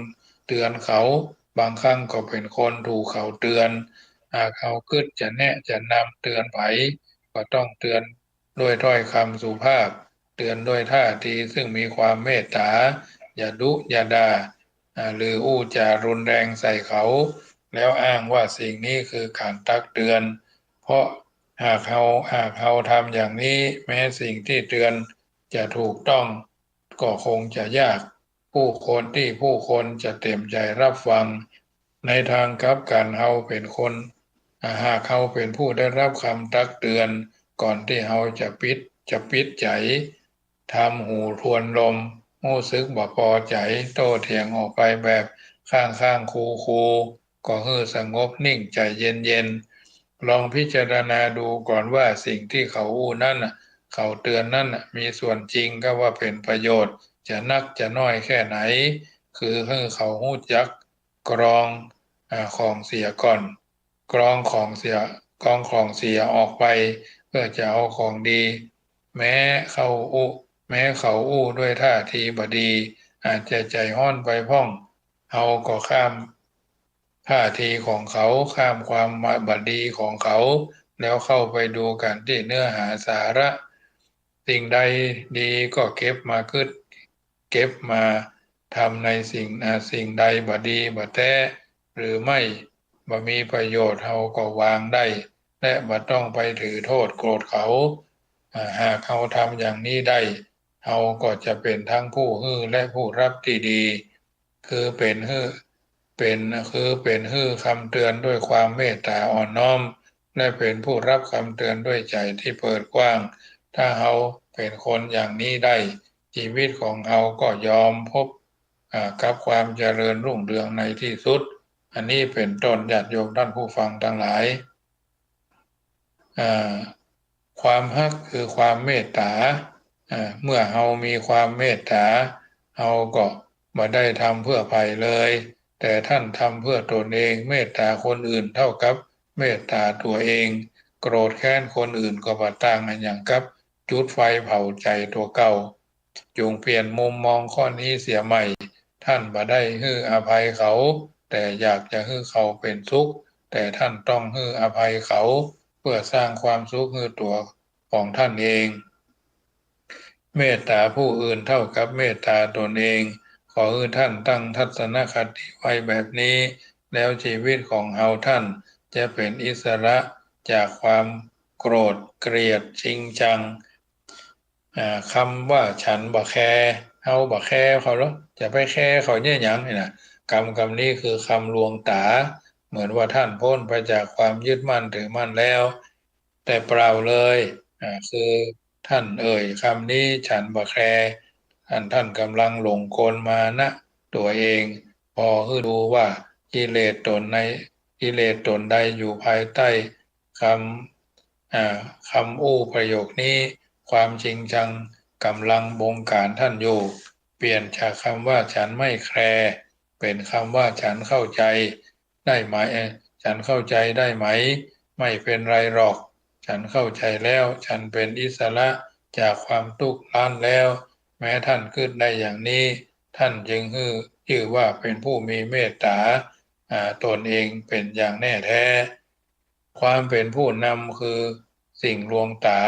เตือนเขา บางครั้งก็เป๋นคนถูกเขาเตือน หากเฮากึ๊ดจะแนะจะนำเตือนใผ ก็ต้องเตือนด้วยถ้อยคำสุภาพ เตือนด้วยท่าทีซึ่งมีความเมตต๋า อย่าดุอย่าด่า อ่า หรืออู้จ๋ารุนแรงใส่เขา แล้วอ้างว่าสิ่งนี้คือก๋านตักเตือน เพราะหากเฮา หากเฮาทำอย่างนี้ แม้สิ่งตี้เตือนจะถูกต้อง ก็คงจะยาก ผู้คนตี้ผู้คนจะเต็มใจ๋ฮับฟัง ในตางกลับกั๋น เฮาเป๋นคน อ่า หากเฮาเป๋นผู้ได้ฮับกำตักเตือน ก่อนตี้เฮาจะปิ๊ด จะปิ๊ดใจ๋ ทำหูทวนลม ฮู้สึกบ่ปอใจ๋ โต้เถียงออกไปแบบข้างๆ คูๆ ก็หื้อสงบนิ่งใจ๋เย็นๆ ลองพิจารณาดูก่อนว่าสิ่งตี้เขาอู้นั้นน่ะ เขาเตือนนั้นน่ะ มีส่วนจริงกับว่าเป๋นประโยชน์ จะนักจะน้อยแค่ไหน คือหื้อเขาฮู้จักกรอง อ่า ของเสียก่อน กรองของเสีย กรองของเสียออกไป เพื่อจะเอาของดี แม้เขาอู้ แม้เขาอู้ด้วยท่าทีบ่ดี อาจจะใจ๋ฮ้อนไปพ่อง เฮาก็ข้ามท่าทีของเขา ข้ามความบ่ดีของเขา แล้วเข้าไปดูกั๋นตี้เนื้อหาสาระ สิ่งใดดีก็เก็บมากึ๊ด เก็บมาทำในสิ่ง อ่า สิ่งใดบ่ดีบ่แต๊ หรือไม่ บ่มีประโยชน์ เฮาก็วางได้ และบ่ต้องไปถือโต้ษโกรธเขา อ่า หากเฮาทำอย่างนี้ได้ เฮาก็จะเป๋นทั้งผู้หื้อและผู้ฮับตี้ดี คือเป๋นหื้อ เป๋น คือเป๋นหื้อคำเตือนด้วยความเมตต๋าอ่อนน้อม และเป๋นผู้ฮับคำเตือนด้วยใจ๋ตี้เปิดกว้าง ถ้าเฮาเป๋นคนอย่างนี้ได้ จีวิตของเฮาก็ยอมพบ อ่า กับความเจริญรุ่งเรืองในตี้สุด อันนี้เป๋นต้น ญาติโยมท่านผู้ฟังตังหลาย อ่า ความฮักคือความเมตต๋า อ่า เมื่อเฮามีความเมตต๋า เฮาก็บ่ได้ทำเพื่อใผเลย แต่ต้านทำเพื่อตนเอง เมตต๋าคนอื่นเท่ากับเมตต๋าตั๋วเอง โกรธแค้นคนอื่นก็บ่ต่างอะหยังกับจุดไฟเผาใจ๋ตั๋วเก่า จุ่งเปลี่ยนมุมมองข้อนี้เสียใหม่ ต้านบ่ได้หื้ออภัยเขา แต่อยากจะหื้อเขาเป๋นสุข แต่ต้านต้องหื้ออภัยเขา เพื่อสร้างความสุขหื้อตั๋วของต้านเอง เมตต๋าผู้อื่นเท่ากับเมตต๋าตนเอง ขอหื้อต้านตั้งทัศนคติไว้แบบนี้ แล้วจีวิตของเฮาต้านจะเป๋นอิสระจากความโกรธเกลียดชิงชัง อ่า กำว่าฉันบ่แคร์ เฮาบ่แคร์เขาหรอ จะไปแคร์เขาเยียะหยังนี่นะ กำ กำนี้คือกำลวงต๋า เหมือนว่าต้านป๊นไปจากความยึดมั่นถือมั่นแล้ว แต่เปล่าเลย อ่า คือต้านเอ่ยกำนี้ ฉันบ่แคร์ อันต้านก่ำลังหลงกลมานะตั๋วเอง ผ่อหื้อดูว่ากิเลสต๋นใน กิเลสต๋นใดอยู่ภายใต้กำ อ่า กำอู้ประโยคนี้ ความชิงชังก่ำลังบงก๋านต้านอยู่ เปลี่ยนจากกำว่าฉันไม่แคร์ เป๋นกำว่าฉันเข้าใจ๋ได้ไหม เอ่อ ฉันเข้าใจ๋ได้ไหม ไม่เป๋นไรหรอก ฉันเข้าใจ๋แล้ว ฉันเป๋นอิสระจากความตุ๊กข์ร้อนแล้ว แม้ต้านกึ๊ดได้อย่างนี้ ต้านจึงหื้อ จื้อว่าเป๋นผู้มีเมตต๋า อ่า ตนเองเป๋นอย่างแน่แท้ ความเป๋นผู้นำคือสิ่งลวงต๋า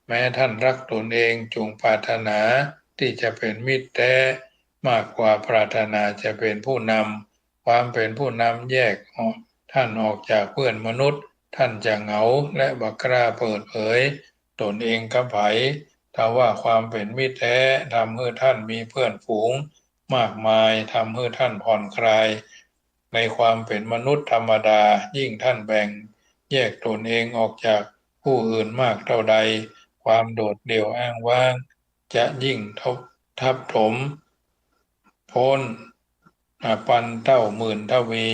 แม้ต้านฮักตนเองจุ่งปรารถนาตี้จะเป๋นมิตรแต๊มากกว่าปรารถนาจะเป๋นผู้นำ ความเป๋นผู้นำแยกออก ต้านออกจากเปื้อนมนุษย์ ต้านจะเหงาและบ่กล้าเปิดเผยตนเองกับใผ ทว่าความเป๋นมิตรแต๊ทำหื้อต้านมีเปื้อนฝูงมากมาย ทำหื้อต้านผ่อนคลายในความเป๋นมนุษย์ธรรมดา ยิ่งต้านแบ่งแยกตนเองออกจากผู้อื่นมากเต้าใด ความโดดเดี่ยวอ้างว้างจะยิ่งทบ ทับถมป๊น อ่า ปันเต้าหมื่นทวี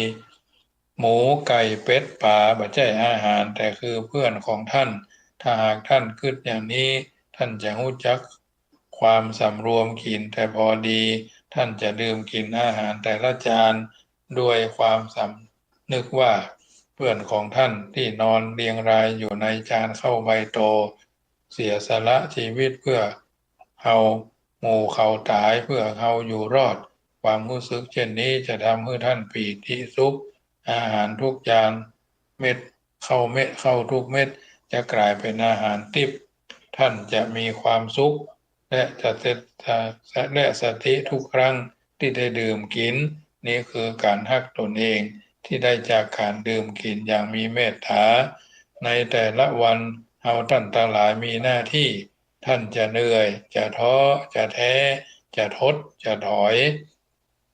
หมู ไก่ เป็ด ป๋า บ่ใจ้อาหาร แต่คือเปื้อนของต้าน ถ้าหากต้านกึ๊ดอย่างนี้ ต้านจะฮู้จักความสำรวมกิ๋นแต่พอดี ต้านจะดื่มกิ๋นอาหารแต่ละจานด้วยความสำนึกว่าเปื้อนของต้านตี้นอนเรียงรายอยู่ในจานข้าวใบโต เสียสละจีวิตเพื่อเฮา หมู่เขาต๋ายเพื่อเฮาอยู่รอด ความฮู้สึกเช่นนี้จะทำหื้อต้านปีติสุข อาหารทุกจานเม็ด ข้าวเม็ด ข้าวทุกเม็ดจะก๋ายเป๋นอาหารติ๊บ ต้านจะมีความสุข และจะเต็ด และสติทุกครั้งตี้ได้ดื่มกิ๋น นี้คือก๋านฮักตนเองตี้ได้จากก๋านดื่มกิ๋นอย่างมีเมตต๋า ในแต่ละวันเฮาต้านตังหลายมีหน้าตี้ ต้านจะเหนื่อย จะท้อ จะแท้ จะทด จะถอย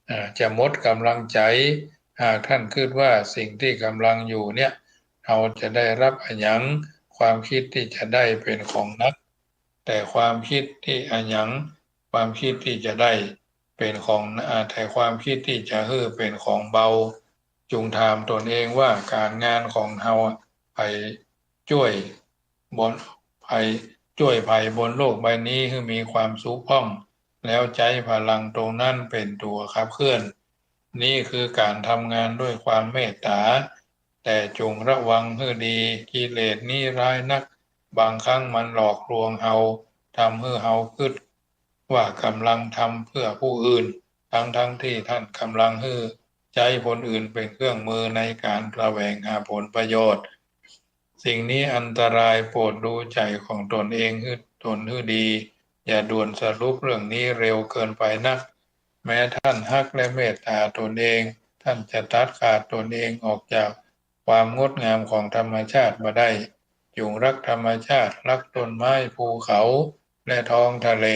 อ่า จะหมดก๋ำลังใจ๋ หากต้านกึ๊ดว่าสิ่งตี้ก่ำลังอยู่เนี่ย เฮาจะได้ฮับอะหยัง ความกึ๊ดตี้จะได้เป๋นของหนัก แต่ความกึ๊ดตี้อะหยัง ความกึ๊ดตี้จะได้เป๋นของ อ่า แต่ความกึ๊ดตี้จะหื้อเป๋นของเบา จุ่งถามตนเองว่าก๋านงานของเฮาอะ ใผจ้วยบน ใผจ้วยใผบนโลกใบนี้หื้อมีความสุขพ่อง แล้วใจ๊พลังตรงนั้นเป๋นตั๋วขับเคลื่อน นี้คือก๋านทำงานด้วยความเมตต๋า แต่จุ่งระวังหื้อดี กิเลสนี้ร้ายนัก บางครั้งมันหลอกลวงเฮา ทำหื้อเฮากึ๊ดว่าก่ำลังทำเพื่อผู้อื่น ทั้งๆ ตี้ต้านก่ำลังหื้อใจ๊คนอื่นเป๋นเครื่องมือในก๋านแสวงหาผลประโยชน์ สิ่งนี้อันตราย โปรดดูใจ๋ของตนเองหื้อ ตนหื้อดี อย่าด่วนสรุปเรื่องนี้เร็วเกินไปนัก แม้ต้านฮักและเมตต๋าตนเอง ต้านจะตัดขาดตนเองออกจากความงดงามของธรรมชาติบ่ได้ จุ่งฮักธรรมชาติ ฮักต้นไม้ ภูเขา และท้องทะเล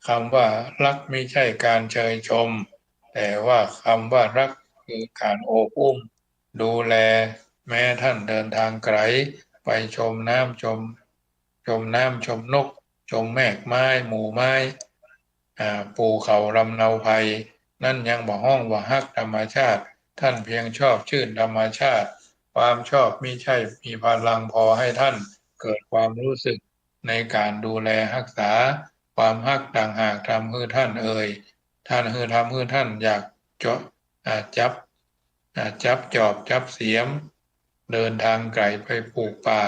กำว่าฮักมิใจ้ก๋านเชยชม แต่ว่ากำว่าฮักคือก๋านโอบอุ้ม ดูแล แม้ต้านเดินตางไก๋ ไปชมน้ำชม ชมน้ำชมนก ชมแมกไม้ หมู่ไม้ อ่า ภูเขาลำเนาไพร นั้นยังบ่ฮ้องว่าฮักธรรมชาติ ต้านเปียงชอบจื้นธรรมชาติ ความชอบมิใจ้มีพลังปอหื้อต้านเกิดความฮู้สึกในก๋านดูแลฮักษา ความฮักต่างหากทำหื้อต้านเอ่ย ต้านหื้อ ทำหื้อต้านอยากจะ อ่า จับ อ่า จับจอบจับเสียม เดินตางไก๋ไปปลูกป่า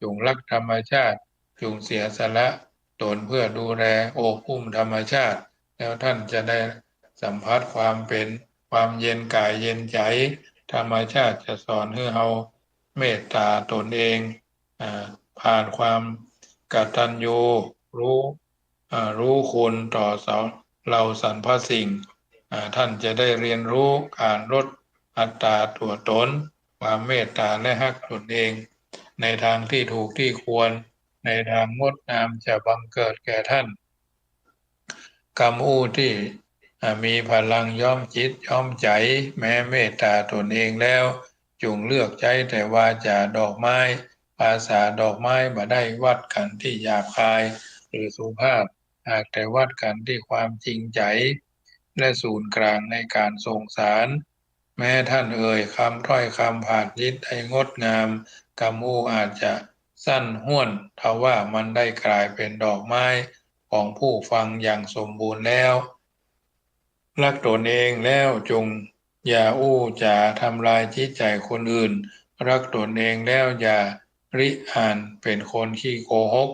จุ่งฮักธรรมชาติ จุ่งเสียสละตนเปื้อดูแลโอบอุ้มธรรมชาติ แล้วต้านจะได้สัมผัสความเป๋น ความเย็นก๋ายเย็นใจ๋ ธรรมชาติจะสอนหื้อเฮาเมตต๋าตนเอง อ่า ผ่านความกตัญญู ฮู้ อ่า ฮู้คุณต่อเหล่าสรรพสิ่ง อ่า ต้านจะได้เฮียนฮู้ก๋านลดอัตต๋าตั๋วตน ความเมตต๋าและฮักตนเอง ในตางตี้ถูกตี้ควร ในตางงดงามจะบังเกิดแก่ต้าน กำอู้ตี้ อ่า มีพลังย้อมจิตย้อมใจ๋ แม้เมตต๋าตนเองแล้ว จุ่งเลือกใจ๊แต่วาจ๋าดอกไม้ ภาษาดอกไม้บ่ได้วัดกั๋นตี้หยาบคาย หรือสุภาพ หากแต่วัดกั๋นตี้ความจริงใจ๋ และศูนย์ก๋างในก๋านส่งสาร แม้ต้านเอ่ยกำถ้อยกำผาดฮิตให้งดงาม กำอู้อาจจะสั้นห้วน ทว่ามันได้ก๋ายเป๋นดอกไม้ของผู้ฟังอย่างสมบูรณ์แล้ว ฮักตนเองแล้วจุ่งอย่าอู้จ๋าทำลายจิตใจ๋คนอื่น ฮักตนเองแล้วอย่าริอาจเป๋นคนขี้โกหก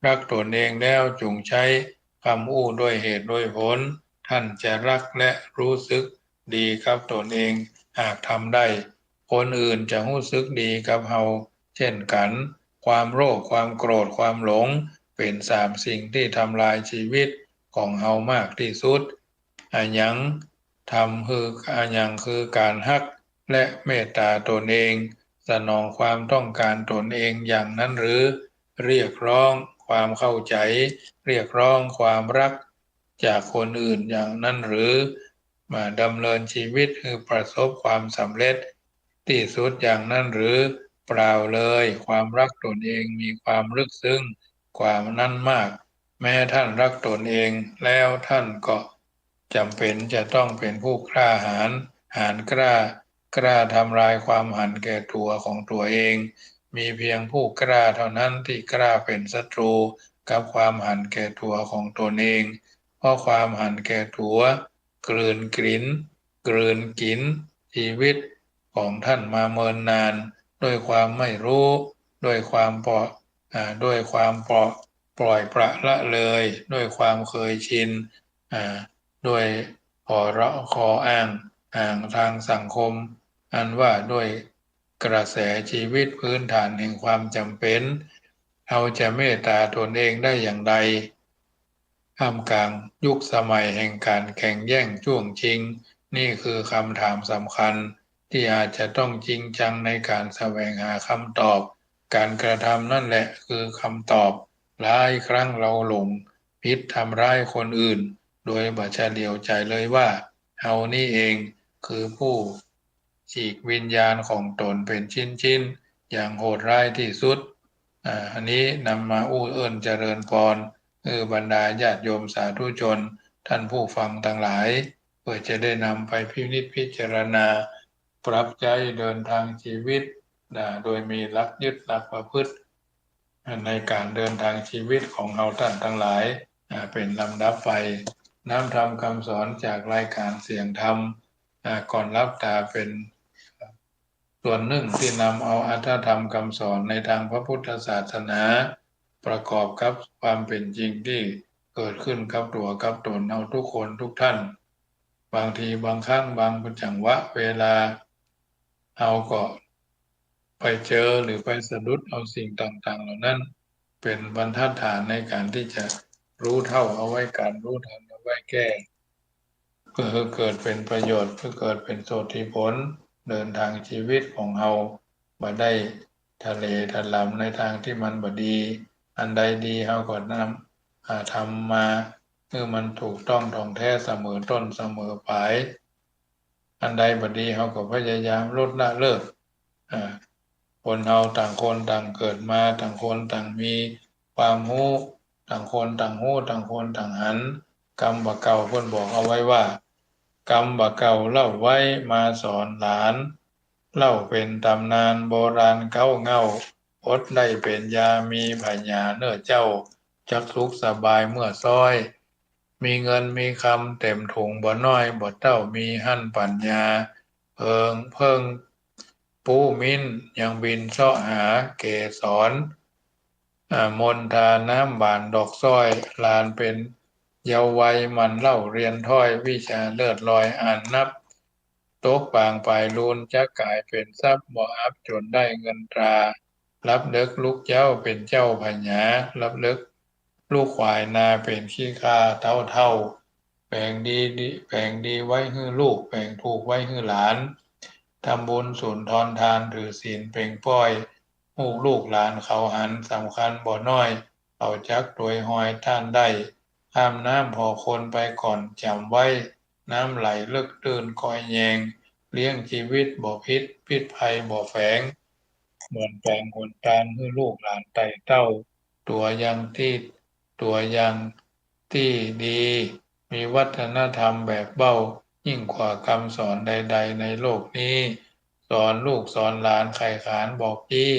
ฮักตนเองแล้วจุ่งใจ๊กำอู้ด้วยเหตุด้วยผล ต้านจะฮักและฮู้สึกดีกับตนเอง หากทำได้ คนอื่นจะฮู้สึกดีกับเฮาเจ้นกั๋น ความโลภ ความโกรธ ความหลง เป๋นสามสิ่งตี้ทำลายจีวิตของเฮามากตี้สุด อะหยังทำหื้อ อะหยังคือก๋านฮักและเมตต๋าตนเอง สนองความต้องก๋านตนเองอย่างนั้นหรือ เรียกฮ้องความเข้าใจ๋ เรียกฮ้องความฮักจากคนอื่นอย่างนั้นหรือ มาดำเนินจีวิตหื้อประสบความสำเร็จตี้สุดอย่างนั้นหรือ เปล่าเลย ความฮักตนเองมีความลึกซึ้งกว่านั้นมาก แม้ต้านฮักตนเองแล้วต้านก็จ๋ำเป๋นจะต้องเป๋นผู้กล้าหาญ หาญกล้า กล้าทำลายความหันแก่ตั๋วของตั๋วเอง มีเปียงผู้กล้าเต้านั้นตี้กล้าเป๋นศัตรูกับความหันแก่ตั๋วของตนเอง เพราะความหันแก่ตั๋ว กลืนกิ๋น กลืนกิ๋นจีวิตของต้านมาเมินนาน ด้วยความไม่ฮู้ ด้วยความปล่อย อ่า ด้วยความปล่อย ปล่อยปละละเลย ด้วยความเคยชิน อ่า ด้วยข้ออ้าง อ้างตางสังคม อันว่าด้วยกระแสจีวิตพื้นฐานแห่งความจ๋ำเป๋น เฮาจะเมตต๋าตนเองได้อย่างใด ท่ามกลางยุคสมัยแห่งก๋านแข่งแย่งจ้วงชิง นี่คือกำถามสำคัญตี้อาจจะต้องจริงจังในก๋านแสวงหาคำตอบ ก๋านกระทำนั่นแหละคือกำตอบ หลายครั้งเฮาหลงผิดทำร้ายคนอื่น โดยบ่เฉลียวใจ๋เลยว่าเฮานี้เองคือผู้ ฉีกวิญญาณของตนเป๋นชิ้นๆ อย่างโหดร้ายตี้สุด อ่า อันนี้นำมาอู้เอิ้นเจริญพร เออ บรรดาญาติโยมสาธุชน ต้านผู้ฟังตังหลาย เปื้อจะได้นำไปพินิจพิจารณา ปรับใจ๊เดินตางจีวิต อ่า โดยมีหลักยึดหลักประพฤติ ในก๋านเดินตางจีวิตของเฮาต้านตังหลาย อ่า เป๋นลำดับไป น้อมธรรมกำสอนจากรายก๋านเสียงธรรม อ่า ก่อนหลับต๋าเป๋นส่วนนึ่งตี้นำเอาอรรถธรรมกำสอนในตางพระพุทธศาสนา ประกอบกับความเป๋นจริงตี้เกิดขึ้นกับตั๋วกับต๋นเฮากู้คนกู้ต้าน บางทีบางครั้งบางจังหวะเวลา เฮาก็ไปเจอหรือไปสะดุดเอาสิ่งต่างๆ เหล่านั้น เป๋นบรรทัดฐานในก๋านตี้จะฮู้เท่าเอาไว้กั๋น ฮู้ทันเอาไว้แก้ เปื้อหื้อเกิดเป๋นประโยชน์ เปื้อเกิดเป๋นโสตถีผล เดินตางจีวิตของเฮาบ่ได้ ทะเลถลำในตางตี้มันบ่ดี อันใดดีเฮาก็นำ อ่า ทำมาหื้อมันถูกต้องถ่องแท้เสมอต้นเสมอปลาย อันใดบ่ดีเฮาก็พยายามลดละเลิก อ่า คนเฮาต่างคนต่างเกิดมา ต่างคนต่างมีความฮู้ ต่างคนต่างฮู้ ต่างคนต่างหัน กำบ่าเก่าเปิ้นบอกเอาไว้ว่า กำบ่าเก่าเล่าไว้มาสอนหลาน เล่าเป๋นต๋ำนานโบราณเก๊าเง่า อดได้เป๋นยามีผญาเน่อเจ้า จักสุขสบายเมื่อซ้อย มีเงินมีคำเต๋มถุงบ่น้อย บ่เต้ามีหั้นปั๋ญญา เอิงเพิ่งปู๊มิ้นยังบินเซาะหาเกสร อ่า มณฑาน้ำหวานดอกสร้อย หลานเป๋นเยาว์วัยหมั่นเล่าเรียนถ้อย วิชาเลิศลอยอันนับ ตกปางปลายลูนจักก๋ายเป๋นทรัพย์ บ่อับจ๋นได้เงินตรา ลับเดิ็กลุกเจ๊าเป๋นเจ้าผญา ลับเดิ็กลุกขวายนาเป๋นขี้ข้าเต๊าเฒ่า แป๋งดีดี แป๋งดีไว้หื้อลูก แป๋งถูกไว้หื้อหลาน ทำบุญสุนทรทานถือศีลเป๋งป้อย ฮูกลูกหลานเขาหันสำคัญบ่น้อย เขาจักตวยฮอยต้านได้ ข้ามน้ำผ่อคนไปก่อนจ๋ำไว้ น้ำไหลลึกตื้นคอยแยง เลี้ยงจีวิตบ่ผิด พิษภัยบ่แฝง เหมือนแป๋งหนตางหื้อลูกหลานไต่เต้า ตั๋วอย่างตี้ ตั๋วอย่างตี้ดี มีวัฒนธรรมแบบเบ้า ยิ่งกว่ากำสอนใดๆ ในโลกนี้ สอนลูกสอนหลานไขขานบอกจี้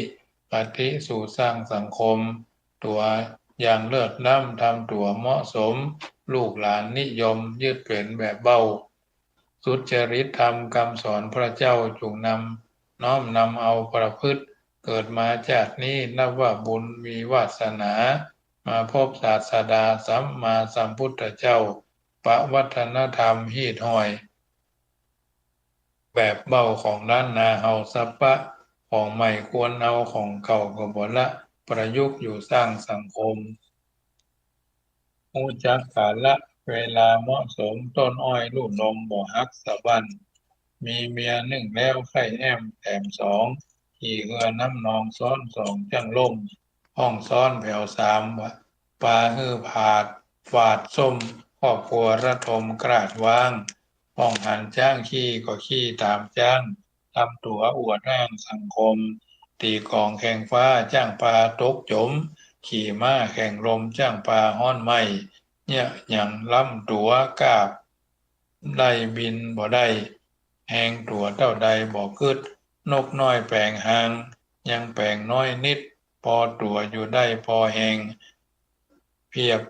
คติสู่สร้างสังคม ตั๋วอย่างเลิศล้ำ ทำตั๋วเหมาะสม ลูกหลานนิยมยึดเป๋นแบบเบ้า สุจริตธรรมกำสอนพระเจ้า จุ่งนำ น้อมนำเอาประพฤติ เกิดมาจาตินี้นับว่าบุญมีวาสนา มาพบศาสดาสัมมาสัมพุทธเจ้า ปะวัฒนธรรมฮีตห้อย แบบเบ้าของล้านนาเฮาสัปปะ ของใหม่ควรเอา ของเก่าก็บ่ละ ประยุกต์อยู่สร้างสังคม ฮู้จักกาละเวลาเหมาะสม ต้นอ้อยลู่ลมบ่หักสะบั้น มีเมียนึ่งแล้วใค่แอ้มแถมสอง ขี่เฮือนำนองซ้อนสองจั้งล่ม ห้องซ้อนแผวสาม ปาหื้อผาด ฝาดส้ม ครอบครัวระทมกราดว้าง ห้องหันจ๊างขี้ก็ขี้ต๋ามจ๊าง ทำตั๋วอวดอ้างสังคม ตี๋ก๋องแข่งฟ้าจ้างปาตกจ๋ม ขี่ม้าแข่งลมจ้างปาฮ้อนไหม้ เยียะหยั่งล้ำตั๋วกาบ ไล่บินบ่ได้ แฮงตั๋วเต้าใดบ่กึ๊ด นกน้อยแป๋งฮาง ยังแป๋งน้อยนิด ปอตั๋วอยู่ได้ปอแฮง เพียบ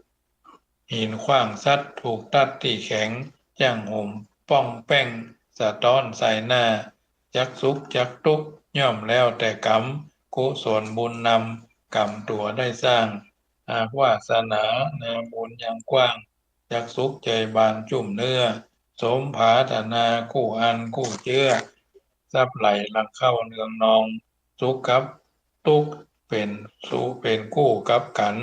หินขว้างสัตว์ ถูกตัดตี้แข็ง จ้างหุมป้องแป้ง สะต๊อนใส่หน้า จักสุขจักตุ๊กข์ ย่อมแล้วแต่กรรม กุศลบุญนำ กรรมตั๋วได้สร้าง หากวาสนานาบุญยังกว้าง จักสุขใจ๋บานจุ่มเนื้อ สมผาถนากู้อันกู้เจื้อ ทรัพย์ไหลหลั่งเข้าเนืองนอง สุขกับตุ๊กข์เป๋นสุ เป๋นกู้กับกั๋น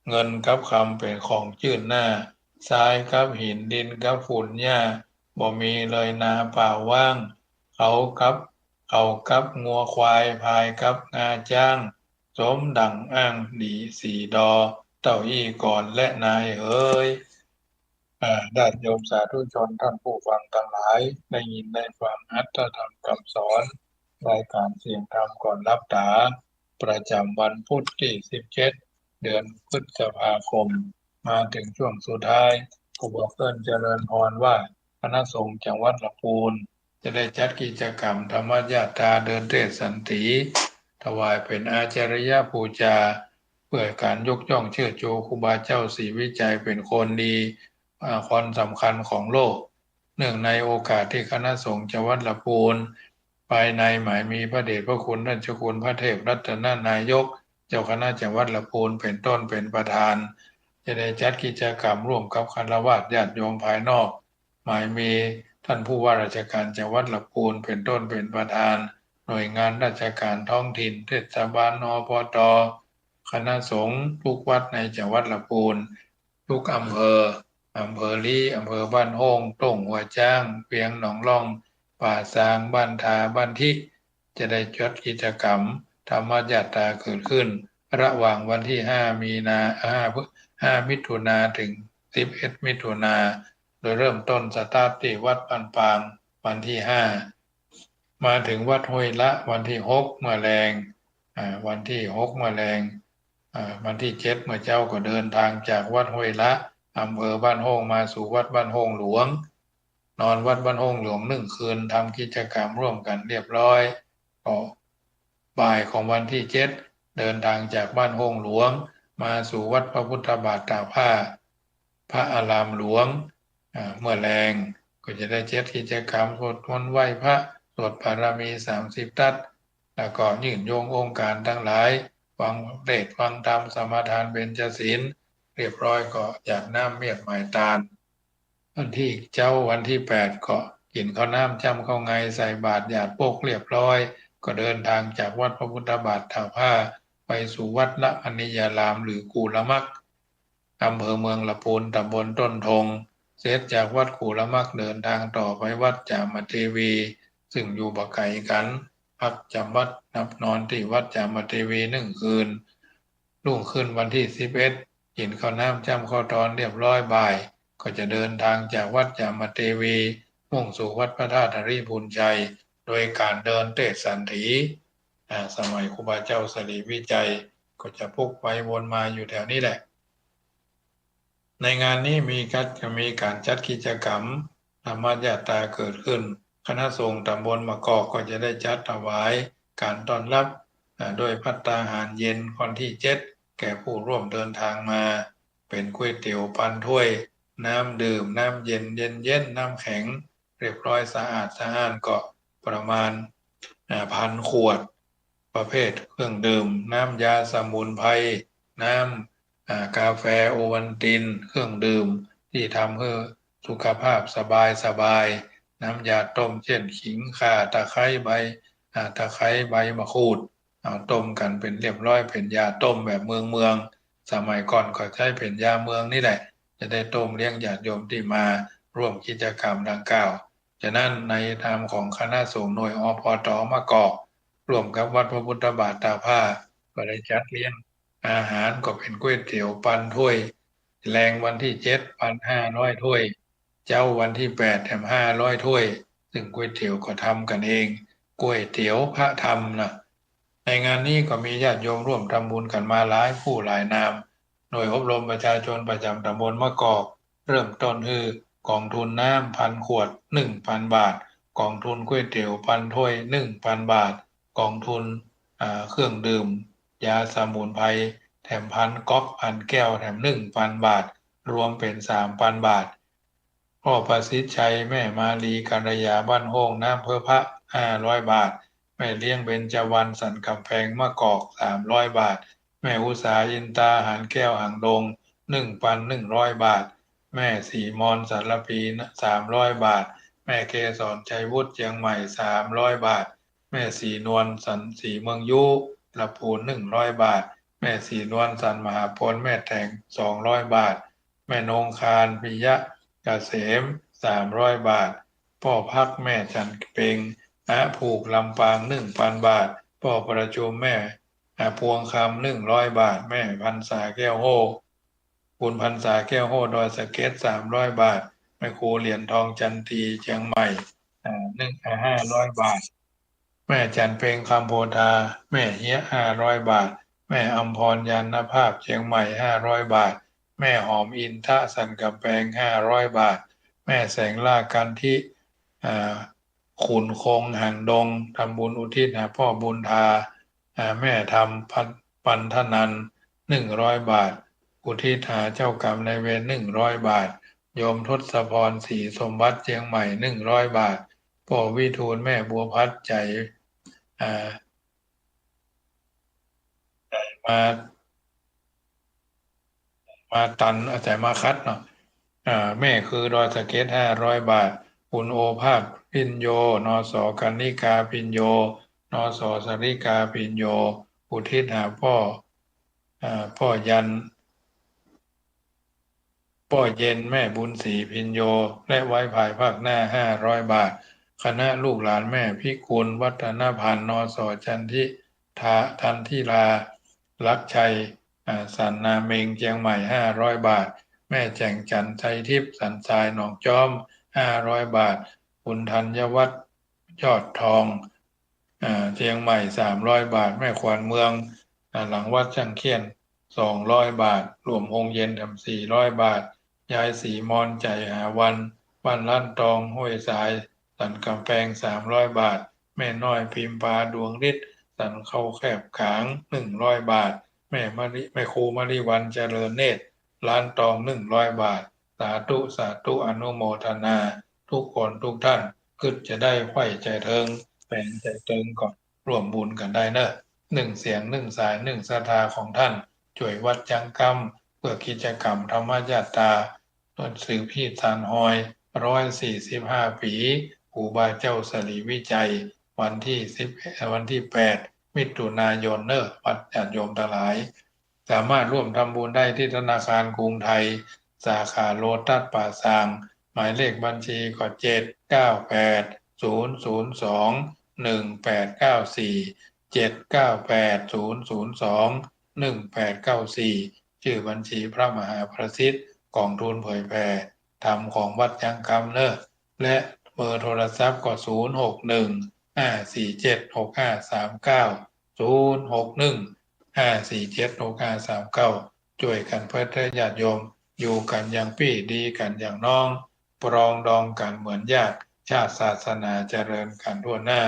เงินกับคำเป๋นของจื้นหน้า ทรายกับหิน ดินกับฝุ่นหญ้า บ่มีเลยนาเปล่าว่าง เขากับ เขากับงัวควาย พายกับงาจ๊าง สมดั่งอ้างดีสีดอ เต้าอี้ก่อนและนายเหย อ่า ญาติโยมสาธุชนท่านผู้ฟังตังหลาย ได้ยินได้ฟังอรรถธรรมคำสอน รายการเสียงธรรมก่อนหลับต๋า ประจ๋ำวันพุธตี้สิบเจ็ด เดือนพฤษภาคม มาเถิงช่วงสุดท้าย ครูบาเปิ้นเจริญพรว่า คณะสงฆ์จังหวัดละปูน จะได้จัดกิจกรรมธรรมยาตราเดินเทศน์สันติ ถวายเป๋นอาจาริยปูจา เปื้อก๋านยกย่องเชิดชูครูบาเจ้าศรีวิชัยเป๋นคนดี อ่า คนสำคัญของโลก เนื่องในโอกาสตี้คณะสงฆ์จังหวัดละปูน ภายในหมายมีพระเดชพระคุณราชคุณพระเทพรัตนนายก เจ้าคณะจังหวัดละปูนเป๋นต้นเป๋นประธาน จะได้จัดกิจกรรมร่วมกับฆราวาสญาติโยมภายนอก หมายมีท่านผู้ว่าราชการจังหวัดละปูนเป๋นต้นเป๋นประธาน หน่วยงานราชการท้องถิ่น เทศบาล อปต คณะสงฆ์ทุกวัดในจังหวัดละปูน ทุกอำเภอ อำเภอลี้ อำเภอบ้านโฮ่ง โต้งหัวจ๊าง เวียงหนองล่อง ป่าซาง บ้านทา บ้านทิ จะได้จัดกิจกรรมถ ธรรมญาตราเกิดขึ้น ระหว่างวันตี้ห้ามีนา ห้า ห้ามิถุนาเถิงสิบเอ็ดมิถุนา โดยเริ่มต้นสตาร์ทตี้วัดบ้านปางวันตี้ห้า มาเถิงวัดห้วยละวันตี้หกเมื่อแลง อ่า วันตี้หกเมื่อแลง อ่า วันตี้เจ็ดเมื่อเจ๊าก็เดินตางจากวัดห้วยละ อำเภอบ้านโฮ่ง มาสู่วัดบ้านโฮ่งหลวง นอนวัดบ้านโฮ่งหลวงนึ่งคืน ทำกิจกรรมร่วมกั๋นเรียบร้อย ก็บ่ายของวันตี้เจ็ด เดินตางจากบ้านโฮ่งหลวง มาสู่วัดพระพุทธบาทตากผ้า พระอารามหลวง อ่า เมื่อแลงก็จะได้จัดกิจกรรมสวดมนต์ไหว้พระ สวดบารมีสามสิบทัศน์ แล้วก็ยื่นโยงองค์การตังหลาย ฟังเทศน์ฟังธรรม สมาทานเบญจศีล เรียบร้อยก็หยาดน้ำเมียดหมายตาน วันตี้ เจ๊าวันตี้แปดก็กิ๋นข้าวน้ำจ้ำข้าวไง ใส่บาตรหยาดโป๊กเรียบร้อย ก็เดินตางจากวัดพระพุทธบาทตากผ้า ไปสู่วัดละมณียาราม หรือกู่ละมัก อำเภอเมืองละปูน ตำบลต้นทง เสร็จจากวัดกู่ละมัก เดินตางต่อไปวัดจามเทวี ซึ่งอยู่บ่ไก๋กั๋น พักจ๋ำวัดนับนอนตี้วัดจามเทวีนึ่งคืน รุ่งขึ้นวันตี้สิบเอ็ด กิ๋นข้าวน้ำจ้ำข้าวตอนเรียบร้อยบ่าย ก็จะเดินตางจากวัดจามเทวี มุ่งสู่วัดพระธาตุหริภุญชัย โดยก๋านเดินเตศสันถี อ่า สมัยครูบาเจ้าสิริวิชัย ก็จะพุกไปวนมาอยู่แถวนี้แหละ ในงานนี้มีกัด จะมีก๋านจัดกิจกรรมธรรมญาตราเกิดขึ้น คณะสงฆ์ตำบลมะกอกก็จะได้จัดถวายก๋านต้อนรับ อ่า ด้วยภัตตาหารเย็นวันตี้เจ็ด แก่ผู้ร่วมเดินตางมา เป๋นก๋วยเตี๋ยวปันถ้วย น้ำดื่ม น้ำเย็น เย็นๆ น้ำแข็ง เรียบร้อยสะอาดสะอ้านก็ประมาณ อ่า พันขวด ประเภทเครื่องดื่ม น้ำยาสมุนไพร น้ำ อ่า กาแฟโอวัลติน เครื่องดื่มตี้ทำหื้อสุขภาพสบายสบาย น้ำยาต้ม เจ้น ขิง ข่า ตะไคร้ใบ อ่า ตะไคร้ ใบมะกรูด เอาต้มกั๋นเป๋นเรียบร้อย เป๋นยาต้มแบบเมืองเมือง สมัยก่อนก็ใจ๊เป๋นยาเมืองนี่แหละ จะได้ต้มเลี้ยงญาติโยมตี้มาร่วมกิจกรรมดังกล่าว ฉะนั้นในนามของคณะสงฆ์หน่วย อปต มะกอก ร่วมกับวัดพระพุทธบาทตากผ้า ก็ได้จัดเลี้ยงอาหาร ก็เป๋นก๋วยเตี๋ยวปันถ้วย แลงวันตี้เจ็ด ปันห้าร้อยถ้วย เจ๊าวันตี้แปด แถมห้าร้อยถ้วย ซึ่งก๋วยเตี๋ยวก็ทำกั๋นเอง ก๋วยเตี๋ยวพระธรรมนะ ในงานนี้ก็มีญาติโยมร่วมทำบุญกั๋นมาหลายผู้หลายนาม หน่วยอบรมประชาชนประจ๋ำตำบลมะกอก เริ่มต้นหื้อกองทุนน้ำพันขวด นึ่งปันบาท กองทุนก๋วยเตี๋ยวปันถ้วย นึ่งปันบาท กองทุน อ่า เครื่องดื่ม ยาสมุนไพร แถมพันก๊อก พันแก้ว แถมนึ่งปันบาท รวมเป๋นสามปันบาท พ่อประสิทธิ์ชัย แม่มาลีกัลยา บ้านโฮ่ง น้ำเพิ้พระ ห้าร้อยบาท แม่เลี้ยงเบญจวรรณ สันก๋ำแพง มะกอก สามร้อยบาท แม่อุสา อินตา หานแก้ว หางดง นึ่งปัน นึ่งร้อยบาท แม่ศรีมอน สารภี สามร้อยบาท แม่เกสร ชัยวุฒิ เจียงใหม่ สามร้อยบาท แม่ศรีนวล สันศรีเมืองยู ละปูน นึ่งร้อยบาท แม่ศรีนวล สันมหาพล แม่แตง สองร้อยบาท แม่นงคาร ปิยะเกษม สามร้อยบาท ป้อพัก แม่จันเพ็ง อาผูก ลำปาง นึ่งปันบาท ป้อประชุม แม่ อาพวงคำ นึ่งร้อยบาท แม่พรรษา แก้วโฮ่ บุญพรรษา แก้วโฮ่ ดอยสะเก็ด สามร้อยบาท แม่ครูเหรียญทอง จันที เจียงใหม่ อ่า นึ่ง อ่า ห้าร้อยบาท แม่จันเพ็ง คำโพธา แม่เฮียะ ห้าร้อยบาท แม่อำพร ญาณภาพ เจียงใหม่ ห้าร้อยบาท แม่หอม อินทะ สันก๋ำแพง ห้าร้อยบาท แม่แสงล่า กันทิ อ่า ขุนคง หางดง ทำบุญอุทิศหาป้อบุญทา อ่า แม่ธรรม ปันธนัน นึ่งร้อยบาท อุทิศหาเจ้ากรรมนายเวร นึ่งร้อยบาท โยมทศพร ศรีสมบัติ เจียงใหม่ นึ่งร้อยบาท ป้อวิทูล แม่บัวพัด ใจ๋ อ่า ใจ๋มา มาตัน อ่า ใจ๋มาคัดเนาะ อ่า แม่คือดอยสะเก็ด ห้าร้อยบาท คุณโอภาส พิญโญ นส กันนิกา พิญโญ นส สริกา พิญโญ อุทิศหาป้อ อ่า ป้อยัน ป้อเย็น แม่บุญศรี พิญโญ และไว้ภายภาคหน้า ห้าร้อยบาท คณะลูกหลานแม่พิกุล วัฒนพันธ์ นส จันทิ ทะ ทันทิลา ลักชัย อ่า สันนาเม็ง เจียงใหม่ ห้าร้อยบาท แม่แจ่มจั๋นทร์ ชัยทิพย์ สันทราย หนองจ๊อม ห้าร้อยบาท คุณธัญวัฒน์ ยอดทอง อ่า เจียงใหม่ สามร้อยบาท แม่ขวัญเมือง อ่า หลังวัดช่างเขี้ยน สองร้อยบาท ร่วมโฮงเย็นแถม สี่ร้อยบาท ยายศรีมอน ใจ๋หาวัน บ้านล้านตอง ห้วยสาย สันก๋ำแปง สามร้อยบาท แม่น้อยพิมพา ดวงฤทธิ์ สันเข้าแคบขาง หนึ่งร้อยบาท แม่มะลิ แม่ครูมะลิวัลย์ เจริญเนตร ล้านตอง หนึ่งร้อยบาท สาธุ สาธุ อนุโมทนา ทุกคนทุกท่าน กึ๊ดจะได้ไขว้ใจ๋เถิง แป๋งใจ๋เถิงก่อน ร่วมบุญกั๋นได้เน่อ นึ่งเสียง นึ่งสาย นึ่งศรัทธาของท่าน จ้วยวัดจ๊างกำ เปื้อกิจกรรมธรรมญาตรา ต้นสืบฮีตซานฮอย ร้อยสี่สิบห้าปี๋ ครูบาเจ้าศรีวิชัย วันตี้สิบ วันตี้แปด มิถุนายนเน่อ วัดญาติโยมตังหลาย สามารถร่วมทำบุญได้ตี้ธนาคารกรุงไทย สาขาโลตัสป่าซาง หมายเลขบัญชีก็ เจ็ดเก้าแปด ศูนย์ศูนย์สอง หนึ่งแปดเก้าสี่ เจ็ดเก้าแปด ศูนย์ศูนย์สอง หนึ่งแปดเก้าสี่ จื้อบัญชีพระมหาประสิทธิ์ ก๋องทุนเผยแผ่ธรรมของวัดจ๊างกำเน่อ และเบอร์โทรศัพท์ก็ ศูนย์หกหนึ่ง ห้าสี่เจ็ด หกห้าสามเก้า ศูนย์หกหนึ่ง ห้าสี่เจ็ด หกห้าสามเก้า จ้วยกั๋นเปิ้นเต๊อะญาติโยม อยู่กั๋นอย่างปี้ ดีกั๋นอย่างน้อง ปรองดองกั๋นเหมือนญาติ ชาติศาสนาเจริญกั๋นทั่วหน้า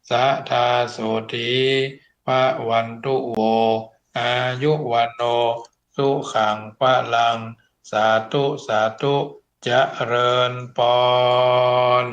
สัทธาโสตถี ภะวันตุ โว อายุ วัณโณ สุขัง พะลัง สาธุ สาธุ เจริญปอน